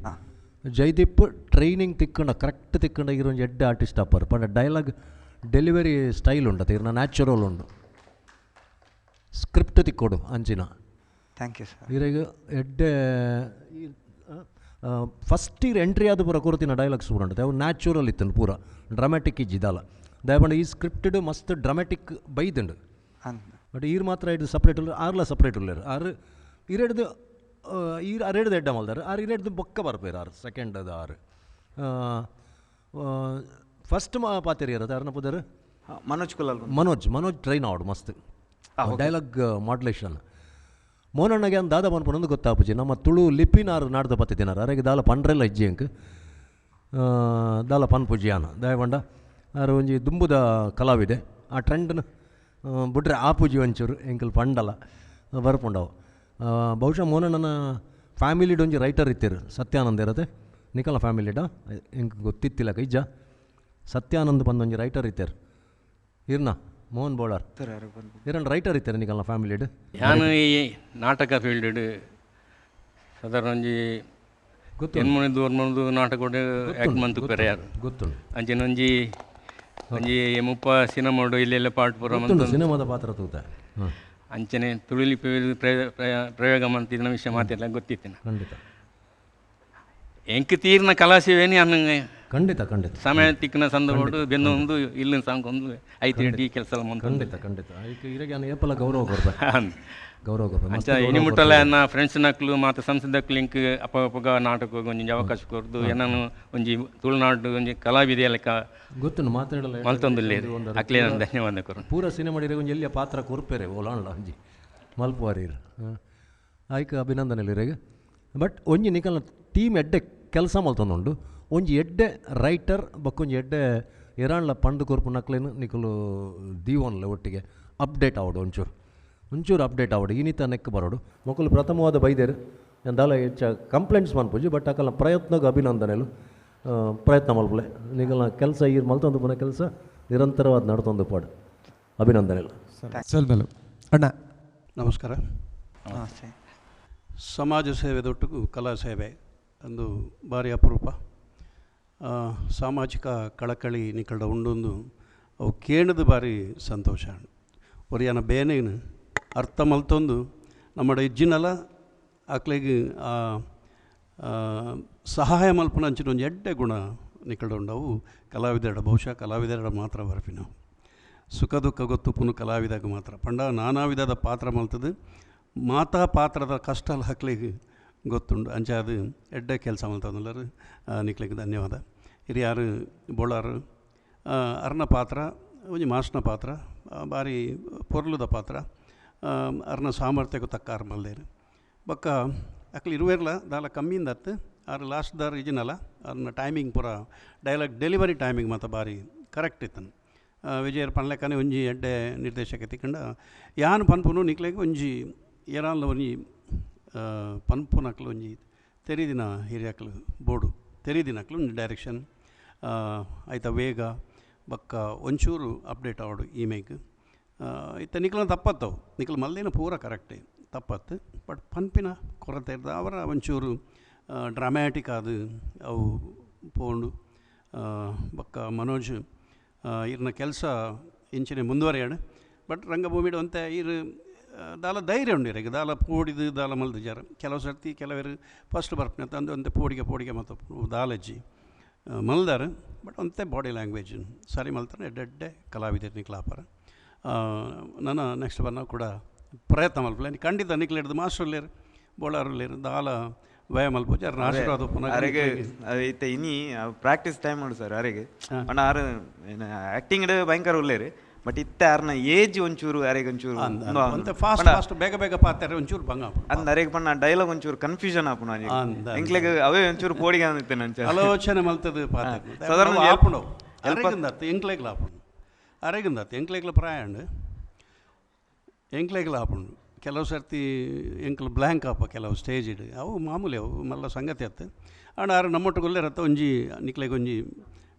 ಜೈದೀಪ್ ಟ್ರೈನಿಂಗ್ ತಿಕ್ಕಂಡ ಕರೆಕ್ಟ್ ತಿಕ್ಕಂಡ ಇರೋ ಎಡ್ಡೆ ಆರ್ಟಿಸ್ಟ್ ಅಪ್ಪರ್ ಪಂಡ dialogue delivery style ಉಂಡತೆ ಇರ್ನ ನ್ಯಾಚುರಲ್ ಉಂಡು ಸ್ಕ್ರಿಪ್ಟ್ ತಿಕ್ಕೋಡು ಅಂಚಿನ. Thank you sir. ಇರೆಗ್ ಎಡ್ಡೆ ಫಸ್ಟ್ ಇರ್ ಎಂಟ್ರಿ ಆದ ಪೂರ ಕೊರ್ತಿನ ಡೈಲಾಗ್ಸ್ ಪೂರ ಉಂಟು ಅವು ನ್ಯಾಚುರಲ್ ಇತ್ತು ಪೂರ ಡ್ರಾಮ್ಯಾಟಿಕ್ ಇಜ್ಜಿದಲ್ಲ ದಯಪಂಡ ಈ ಸ್ಕ್ರಿಪ್ಟೆಡ್ ಮಸ್ತ್ ಡ್ರಾಮ್ಯಾಟಿಕ್ ಬೈದುಂಡು ಬಟ್ ಈರ್ ಮಾತ್ರ ಇಡ್ದು ಸಪ್ರೇಟ್ ಉಲ್ಲೇರು ಆರ್ಲ ಸಪ್ರೇಟ್ ಉಲ್ಲೇರು ಆರು ಇರೆಡ್ದು ಈರ್ ಅರೆಡ್ದು ಎಡ್ಡ ಮಲ್ದಾರೆ ಆರು ಇರೆಡ್ದು ಬೊಕ್ಕ ಬರ್ಪೇರು ಆರು ಸೆಕೆಂಡ್ ಅದು ಆರು ಫಸ್ಟ್ ಮಾ ಪಾತೆರಿ ಇರತ್ತೆ ಅರ್ನ ಪುದರ್ ಮನೋಜ್ ಕುಲಾಲ್ ಮನೋಜ್ ಮನೋಜ್ ಟ್ರೈನ್ ಆವಡು ಮಸ್ತ್ ಡೈಲಾಗ್ ಮಾಡ್ಯುಲೇಷನ್ ಮೋನಣ್ಣಗೆ ಅಂದ ದಾದ ಪನ್ಪುನೊಂದು ಗೊತ್ತಾಪುಜಿ ನಮ್ಮ ತುಳು ಲಿಪಿನಾರು ನಾಡ್ದ ಪತ್ತಿನಾರ ಅರೆಗೆ ದಾಲ ಪಂಡ್ರೆಲ್ಲ ಇಜ್ಜಿ ಅಂಕ್ ದಾಲ ಪನ್ಪುಜಿ ಆನ ದಯವಂಡ ಆರು ಒಂಜಿ ದುಂಬುದ ಕಲಾವಿದೆ ಆ ಟ್ರೆಂಡ್ನ ಬುಡ್ರೆ ಆಪುಜಿ ಒಂಚೂರು ಎಂಕಲ್ ಪಂಡಲ ಬರ್ಪುಂಡವು. ಬಹುಶಃ ಮೋನಣ್ಣನ ಫ್ಯಾಮಿಲಿಡ್ ಒಂಜಿ ರೈಟರ್ ಇತ್ತೀರು ಸತ್ಯಾನಂದ ಇರತ್ತೆ ನಿಕಲ ಫ್ಯಾಮಿಲಿಡ ಎಂಕ್ ಗೊತ್ತಿತ್ತಿಲ್ಲ ಕೈಜ ಸತ್ಯಾನಂದ್ ಬಂದೊಂಜಿ ರೈಟರ್ ಇತ್ತೀರು ಇರ್ನ ಮೋಹನ್ ಬೋಳಾರ್ ಇರನ್ ರೈಟರ್ ಇತ್ತೀರ ನಿಕಲ್ನ ಫ್ಯಾಮಿಲಿಡ್. ನಾನು ಈ ನಾಟಕ ಫೀಲ್ಡ್ ಸಾಧಾರಣ ಒಂಜಿ ಎನ್ಮುಣಿದು ಒರ್ಮುಣಿದು ನಾಟಕ ಆ್ಯಕ್ಟ್ ಮಂತು ಪೆರೆಯಾರು ಗೊತ್ತುಂಡು ಅಂಚಿನ ಒಂಜಿ ಒಂಜಿ ಮುಪ್ಪ ಸಿನಿಮಾಡು ಇಲ್ಲೆಲ್ಲ ಪಾರ್ಟ್ ಪೂರ ಗೊತ್ತುಂಡು ಸಿನಿಮಾದ ಪಾತ್ರ ತೂತ ಅಂಚನೆ ತುಳುಲಿಪಿ ಪ್ರಯೋಗ ಮಂತಿನ ವಿಷಯ ಮಾತೆಲ್ಲ ಗೊತ್ತಿತ್ತಿನ ಖಂಡಿತ ಎಂಕ್ ತೀರ್ನ ಕಲಾಸಿವೇನಿ ಅನ್ನ ಖಂಡಿತ ಖಂಡಿತ ಸಮಯ ತಿಕ್ಕಿನ ಸಂದರ್ಭ ಬೆನ್ನೊಂದು ಇಲ್ಲಿನ ಸಾಂಗ್ ಒಂದು ಐತಿ ಈ ಕೆಲಸ ಖಂಡಿತ ಖಂಡಿತ ಐಕ್ ಇರೆಗೆ ನಾನು ಏಪಲ ಗೌರವ ಕೊಡ್ತೆ. ಗೌರವ ಕೊರ್ಪೆ, ಮಸ್ತ್ ಅಂಚ ಗೌರವ ಇನಿ ಮುಟ್ಟಲ ಕೊರ್ಪೆ. ಎನ್ನ ಫ್ರೆಂಡ್ಸ್ ನಕ್ಲು ಮಾತ ಸಂಸದಕ್ಲು ಇಂಕ್ ಅಪ್ಪ ಅಪ್ಪಗ ನಾಟಕ ಒಂಜಿ ಅವಕಾಶ ಕೊರ್ದು ಎನ್ನನು ಒಂಜಿ ತುಳುನಾಡು ಒಂಜಿ ಕಲಾವಿದೆಯ ಲೆಕ್ಕ ಗೊತ್ತುಂಡು ಮಾತಾಡಲ್ಲ ಮಲ್ತೊಂದುಲ್ಲೇರು. ಅಕ್ಲೆ ಧನ್ಯವಾದ ಕೊರು. ಪೂರ ಸಿನಿಮಾ ಒಂಜಿ ಎಲ್ಲಿಯ ಪಾತ್ರ ಕೊರ್ಪೆರೆ ಓಲಾಂಡ್ಲ ಒಂಜಿ ಮಲ್ಪುವಾರೀರ್. ಆಯ್ಕೆ ಅಭಿನಂದನೆ ಇರೆಗ್. ಬಟ್ ಒಂಜಿ ನಿಕಲ್ನ ಟೀಮ್ ಎಡ್ಡೆ ಕೆಲಸ ಮಲ್ತೊಂದುಂಡು. ಒಂಜಿ ಎಡ್ಡೆ ರೈಟರ್ ಬೊಕ್ಕೊಂಜಿ ಎಡ್ಡೆ ಎರಾಂಡ್ಲ ಪಂಡ್ ಕೊರ್ಪು ನಕ್ಲೇನು ನಿಕುಲು ದೀವೊನ್ಲೆ ಒಟ್ಟಿಗೆ ಅಪ್ಡೇಟ್ ಆವಡು, ಒಂಚೂರು ಒಂಚೂರು ಅಪ್ಡೇಟ್ ಆವಡು, ಇನಿತ ನೆಕ್ ಬರೋಡು. ಮೊಕಲು ಪ್ರಥಮವಾದ ಬೈದೇರು ಎಂದಾಲ ಹೆಚ್ಚ ಕಂಪ್ಲೇಂಟ್ಸ್ ಮನ್ಪುಜಿ, ಬಟ್ ಅಕಲ್ನ ಪ್ರಯತ್ನಗ್ ಅಭಿನಂದನೆಲು. ಪ್ರಯತ್ನ ಮಲ್ಪುಲೆ, ನಿಕಲ್ನ ಕೆಲಸ ಈರ್ ಮಲ್ತೊಂದು ಪುನ ಕೆಲಸ ನಿರಂತರವಾದ ನಡ್ತೊಂದು ಪಾಡು. ಅಭಿನಂದನೆಲು. ಸೊಲ್ಮೆಲು ಅಣ್ಣ. ನಮಸ್ಕಾರ. ನಮಸ್ತೆ. ಸಮಾಜ ಸೇವೆದೊಟ್ಟಿಗೂ ಕಲಾ ಸೇವೆ ಒಂದು ಭಾರಿ ಅಪರೂಪ. ಸಾಮಾಜಿಕ ಕಳಕಳಿ ನಿಕಲ್ಡ ಉಂಡೊಂದು ಅವು ಕೇಣದ ಭಾರಿ ಸಂತೋಷ. ಒರಿಯನ ಬೇನೇನು ಅರ್ಥ ಮಲ್ತೊಂದು ನಮ್ಮಡ ಇಜ್ಜಿನಲ ಅಕ್ಲೆಗ್ ಸಹಾಯ ಮಲ್ಪುನ ಅಂಚಿನ ಒಂಜಿ ಎಡ್ಡೆ ಗುಣ ನಿಕಲ್ಡ ಉಂಡವು ಕಲಾವಿದೆರಡ, ಬಹುಶಃ ಕಲಾವಿದೆರಡ ಮಾತ್ರ ಬರ್ಪಿನವು. ಸುಖ ದುಃಖ ಗೊತ್ತುಪುನು ಕಲಾವಿದಾಗ ಮಾತ್ರ. ಪಂಡ ನಾನಾ ವಿಧದ ಪಾತ್ರ ಮಲ್ತದು ಮಾತಾ ಪಾತ್ರದ ಕಷ್ಟ ಹಕ್ಲೆಗ್ ಗೊತ್ತುಂಡು. ಅಂಚ ಅದು ಎಡ್ಡೆ ಕೆಲಸ ಮಲ್ತೊಂದುಲ್ಲರು. ನಿಕ್ಲೆಗ್ ಧನ್ಯವಾದ. ಹಿರಿಯಾರು ಬೋಳಾರು ಅರ್ನ ಪಾತ್ರ ಒಂಜಿ ಮಾಸ್ನ ಪಾತ್ರ, ಭಾರಿ ಪೊರ್ಲುದ ಪಾತ್ರ. ಅರ್ನ ಸಾಮರ್ಥ್ಯಕ್ಕೂ ತಕ್ಕ ಆರ್ ಮಲ್ದೇರು. ಬೊಕ್ಕ ಅಕ್ಲು ಇರುವೆರ್ಲ ದಾಲ ಕಮ್ಮಿಂದ ಅತ್ತು ಆರ್ ಲಾಸ್ಟ್ ದಾರ್ ಇಜಿನಲ್ಲ ಅರ್ನ ಟೈಮಿಂಗ್ ಪೂರ ಡೈಲಾಗ್ ಡೆಲಿವರಿ ಟೈಮಿಂಗ್ ಮಾತ ಭಾರಿ ಕರೆಕ್ಟ್ ಇತ್ತನು. ವಿಜಯರ್ ಪನ್ಲೆಕ್ಕನೆ ಒಂಜಿ ಎಡ್ಡೆ ನಿರ್ದೇಶಕ ತಿಕ್ಕಂಡ ಯಾನ್ ಪನ್ಪುನು ನಿಕ್ಲೆಗ್ ಒಂಜಿ ಏರಾನ್ಲ ಒಂಜಿ ಪನ್ಪುನಕ್ಲು ಒಂಜಿ ತೆರಿದಿನ ಹಿರಿಯಕ್ಲು ಬೋರ್ಡು ತೆರಿದಿನಕ್ಲು ಒಂಜಿ ಡೈರೆಕ್ಷನ್ ಆಯ್ತ ವೇಗ ಬೊಕ್ಕ ಒಂಚೂರು ಅಪ್ಡೇಟ್ ಆವಡು ಈ ಮೇಕ್. ಇತ್ತ ನಿಕ್ಲನ ತಪ್ಪತ್ತವು ನಿಕ್ಲು ಮಲ್ದಿನ ಪೂರ ಕರೆಕ್ಟೇ ತಪ್ಪತ್ತು, ಬಟ್ ಪನ್ಪಿನ ಕೊರತೆ ಇರ್ದ ಅವರ ಒಂಚೂರು ಡ್ರಾಮ್ಯಾಟಿಕ್ ಆದ ಅವು ಪೋಂಡು. ಬೊಕ್ಕ ಮನೋಜ್ ಇರ್ನ ಕೆಲಸ ಇಂಚಿನ ಮುಂದುವರಿಯಾಡು. ಬಟ್ ರಂಗಭೂಮಿಡು ಅಂತೆ ಇರು ದಾಲ ಧೈರ್ಯ ಉಂಡು ಇರೆಗ್, ದಾಲ ಪೋಡಿದು ದಾಲ ಮಲ್ದಿಜಾರ. ಕೆಲವು ಸರ್ತಿ ಕೆಲವರು ಫಸ್ಟ್ ಬರ್ಪನೆ ಅಂದು ಒಂತೆ ಪೋಡಿಗೆ ಪೋಡಿಗೆ ಮತ್ತು ದಾಲಜ್ಜಿ ಮಲ್ದಾರ. ಬಟ್ ಒಂತೆ ಬಾಡಿ ಲ್ಯಾಂಗ್ವೇಜ್ ಸರಿ ಮಲ್ತಾರೆ. ಎಡ್ಡೆಡ್ಡೆ ಕಲಾವಿದರು ನಿಕ್ಲಾಪರ. ನನ್ನ ನೆಕ್ಸ್ಟ್ ಬನ್ನ ಕೂಡ ಪ್ರಯತ್ನ ಮಲ್ಪಲೆ ಖಂಡಿತ ನಿಕ್ಲು ಹಿಡ್ದು ಮಾಸ್ಟರ್ ಲೇರು ಬೋಳಾರು ಲೇರು ದಾಲ ವ್ಯಾಯಾಮ ಮಲ್ಪುಜಿ ಅರ್ನ ಆಶೀರ್ವಾದ ಉಪ್ಪುನ ಅರೆಗೆ ಇತ್ತೆ ಇನಿ ಪ್ರಾಕ್ಟೀಸ್ ಟೈಮ್ ಉಂಡು ಸರ್ ಅರೆಗೆ. ಪಂಡ ಆರು ಆ್ಯಕ್ಟಿಂಗ್ ಭಯಂಕರ ಉಲ್ಲೇರು, ಬಟ್ ಇತ್ತೆ ಆರ್ನ ಏಜ್ ಒಂಚೂರು ಅರೆಗೆ ಒಂಚೂರು ಒಂತೆ ಫಾಸ್ಟ್ ಫಾಸ್ಟ್ ಬೇಗ ಬೇಗ ಪಾತಾರೆ ಒಂಚೂರು ಬಂಗ ಅಂದ್ ಅರೆಗೆ ಪಂಡ ಡೈಲಾಗ್ ಒಂಚೂರು ಕನ್ಫ್ಯೂಷನ್ ಆಪುನ ಎಂಕ್ಲೆಗ್ ಅವೇ ಒಂಚೂರು ಪೋಡಿಗೆ ಅಂದಿತ್ತೆ ನಂಚ ಆಲೋಚನೆ ಮಲ್ತದ ಪಾತೆ ಸಾಧಾರಣ ಆಪುಂಡು. ಅರೆಗಿಂದತ್ತು ಎಂಕ್ಲೆಗ್ಲ ಆಪುಂಡು, ಅರೆಗಿಂದತ್ತು ಎಂಕ್ಲೆಗ್ಲ ಪ್ರಾಯ ಉಂಡು, ಎಂಕ್ಲೆಗ್ಲ ಆಪುಂಡು. ಕೆಲವು ಸರ್ತಿ ಎಂಕ್ಲು ಬ್ಲ್ಯಾಂಕ್ ಆಪ ಕೆಲವು ಸ್ಟೇಜ್ ಇಡು ಅವು ಮಾಮೂಲಿ ಅವು ಮಲ್ಲ ಸಂಗತಿ ಅತ್ತು. ಆಂಡ ಆರು ನಮ್ಮೊಟ್ಟುಗುಲ್ಲೆ ರತ್ತ ಒಂಜಿ ನಿಕ್ಲೆಗ್ ಒಂಜಿ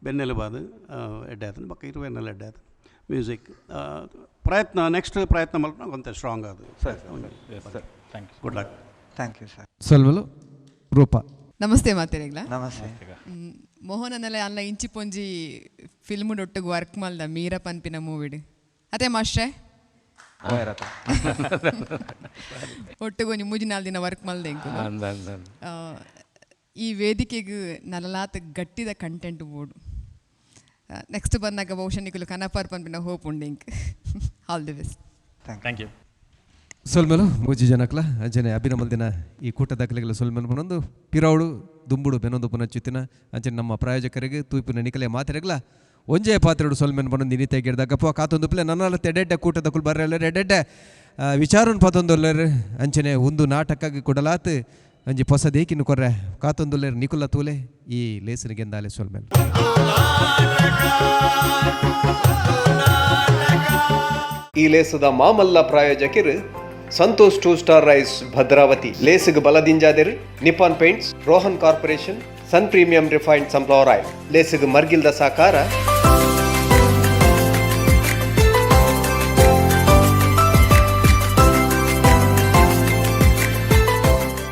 ಬೆನ್ನೆಲುಬಾದು ಎಡ್ಡೆ ಆತನ ಬೊಕ್ಕ ಇರುವೆನ್ನೆಲ್ಲ ಎಡ್ಡೆ ಆತನ. ಮ್ಯೂಸಿಕ್ ಪ್ರಯತ್ನ ನೆಕ್ಸ್ಟ್ ಪ್ರಯತ್ನ ಮಲ್ಪುನ ಒಂತೆ ಸ್ಟ್ರಾಂಗ್ ಅದು. Sir sir thank you, good luck. Thank you sir. ಸೊಲ್ಮೆಲು ರೂಪ. ನಮಸ್ತೆ ಮಾತೆರೆಗ್ಲ. ನಮಸ್ತೆ. ಮೋಹನನಲೆ ಅಲ್ಲ ಇಂಚಿ ಪೊಂಜಿ ಫಿಲ್ಮ್ ಒಟ್ಟಿಗೆ ವರ್ಕ್ ಮಲ್ದ ಮೀರಾ ಪನ್ಪಿನ ಮೂವಿಡ್ ಅದೇ ಮಾಸ್ಟ್ರೆ ಒಟ್ಟಿಗೆ ಒಂಜಿ ಮೂಜಿ ನಾಲ್ ದಿನ ವರ್ಕ್ ಮಲ್ದೆ ಎಂಕುಲು. ಈ ವೇದಿಕೆಗೆ ನಲಲಾತ ಗಟ್ಟಿದ ಕಂಟೆಂಟ್ ಬೋರ್ಡು. ನೆಕ್ಸ್ಟ್ ಬಂದಾಗ ಬಹುಶಃ ನಿಕುಲು ಕನಪರ್ ಪನ್ಪಿನ ಹೋಪ್ ಉಂಡು ink. All the best. Thank you. ಸೊಲ್ಮೆಲು ಮೂಜಿ ಜನಕ್ಲ ಅಂಚನೆ ಅಭಿನಮಲ್ದಿನ ಈ ಕೂಟದಾಖಲೆಗಳ ಸೊಲ್ಮೆಲು ಪನೊಂದು ಪಿರೌಡು ದುಂಬುಡು ಬೆನೊಂದು ಪುನಚ್ಯುತಿನ ಅಂಚನೆ ನಮ್ಮ ಪ್ರಾಯೋಜಕರಿಗೆ ತೂಪಿನ ನಿಕಲೆ ಮಾತೆರೆಗ್ಲ ಒಂಜೇ ಪಾತ್ರೆಡು ಸೊಲ್ಮೆನ್ ಪನೊಂದು ಇನಿತೆ ಗಿಡ್ದ ಗಪ್ಪ ಕಾತೊಂದು ಪ್ಲೆ ನನ್ನಲ ತೆಡೆಡ್ಡೆ ಕೂಟದಕುಲು ಬರ್ರೆಲ್ಲರು ಎಡೆಡ್ಡೆ ವಿಚಾರನ್ ಪತೊಂದುಲ್ಲೆರ್ ಅಂಚನೆ ಒಂದು ನಾಟಕಕ್ಕೆ ಕೊಡಲಾತ್ ಅಂಜಿ ಪೊಸ ದೇಕಿನ ಕೊರ್ರೆ ಕಾತೊಂದುಲ್ಲೆರ್ ನಿಕುಲ ತೂಲೆ ಈ ಲೇಸನ ಗೆಂದಾಲೆ ಸೊಲ್ಮೆಲ್. ಈ ಲೇಸದ ಮಾಮಲ್ಲ ಪ್ರಾಯೋಜಕರು ಸಂತೋಷ್ 2 ಸ್ಟಾರ್ ರೈಸ್ ಭದ್ರಾವತಿ, ಲೇಸಿಗೆ ಬಲದಿಂಜಾದೆರು Nippon Paints, Rohan Corporation, Sun Premium Refined Sunflower Oil. ಲೇಸಿಗೆ ಮರ್ಗಿಲ್ದ ಸಾಕಾರ.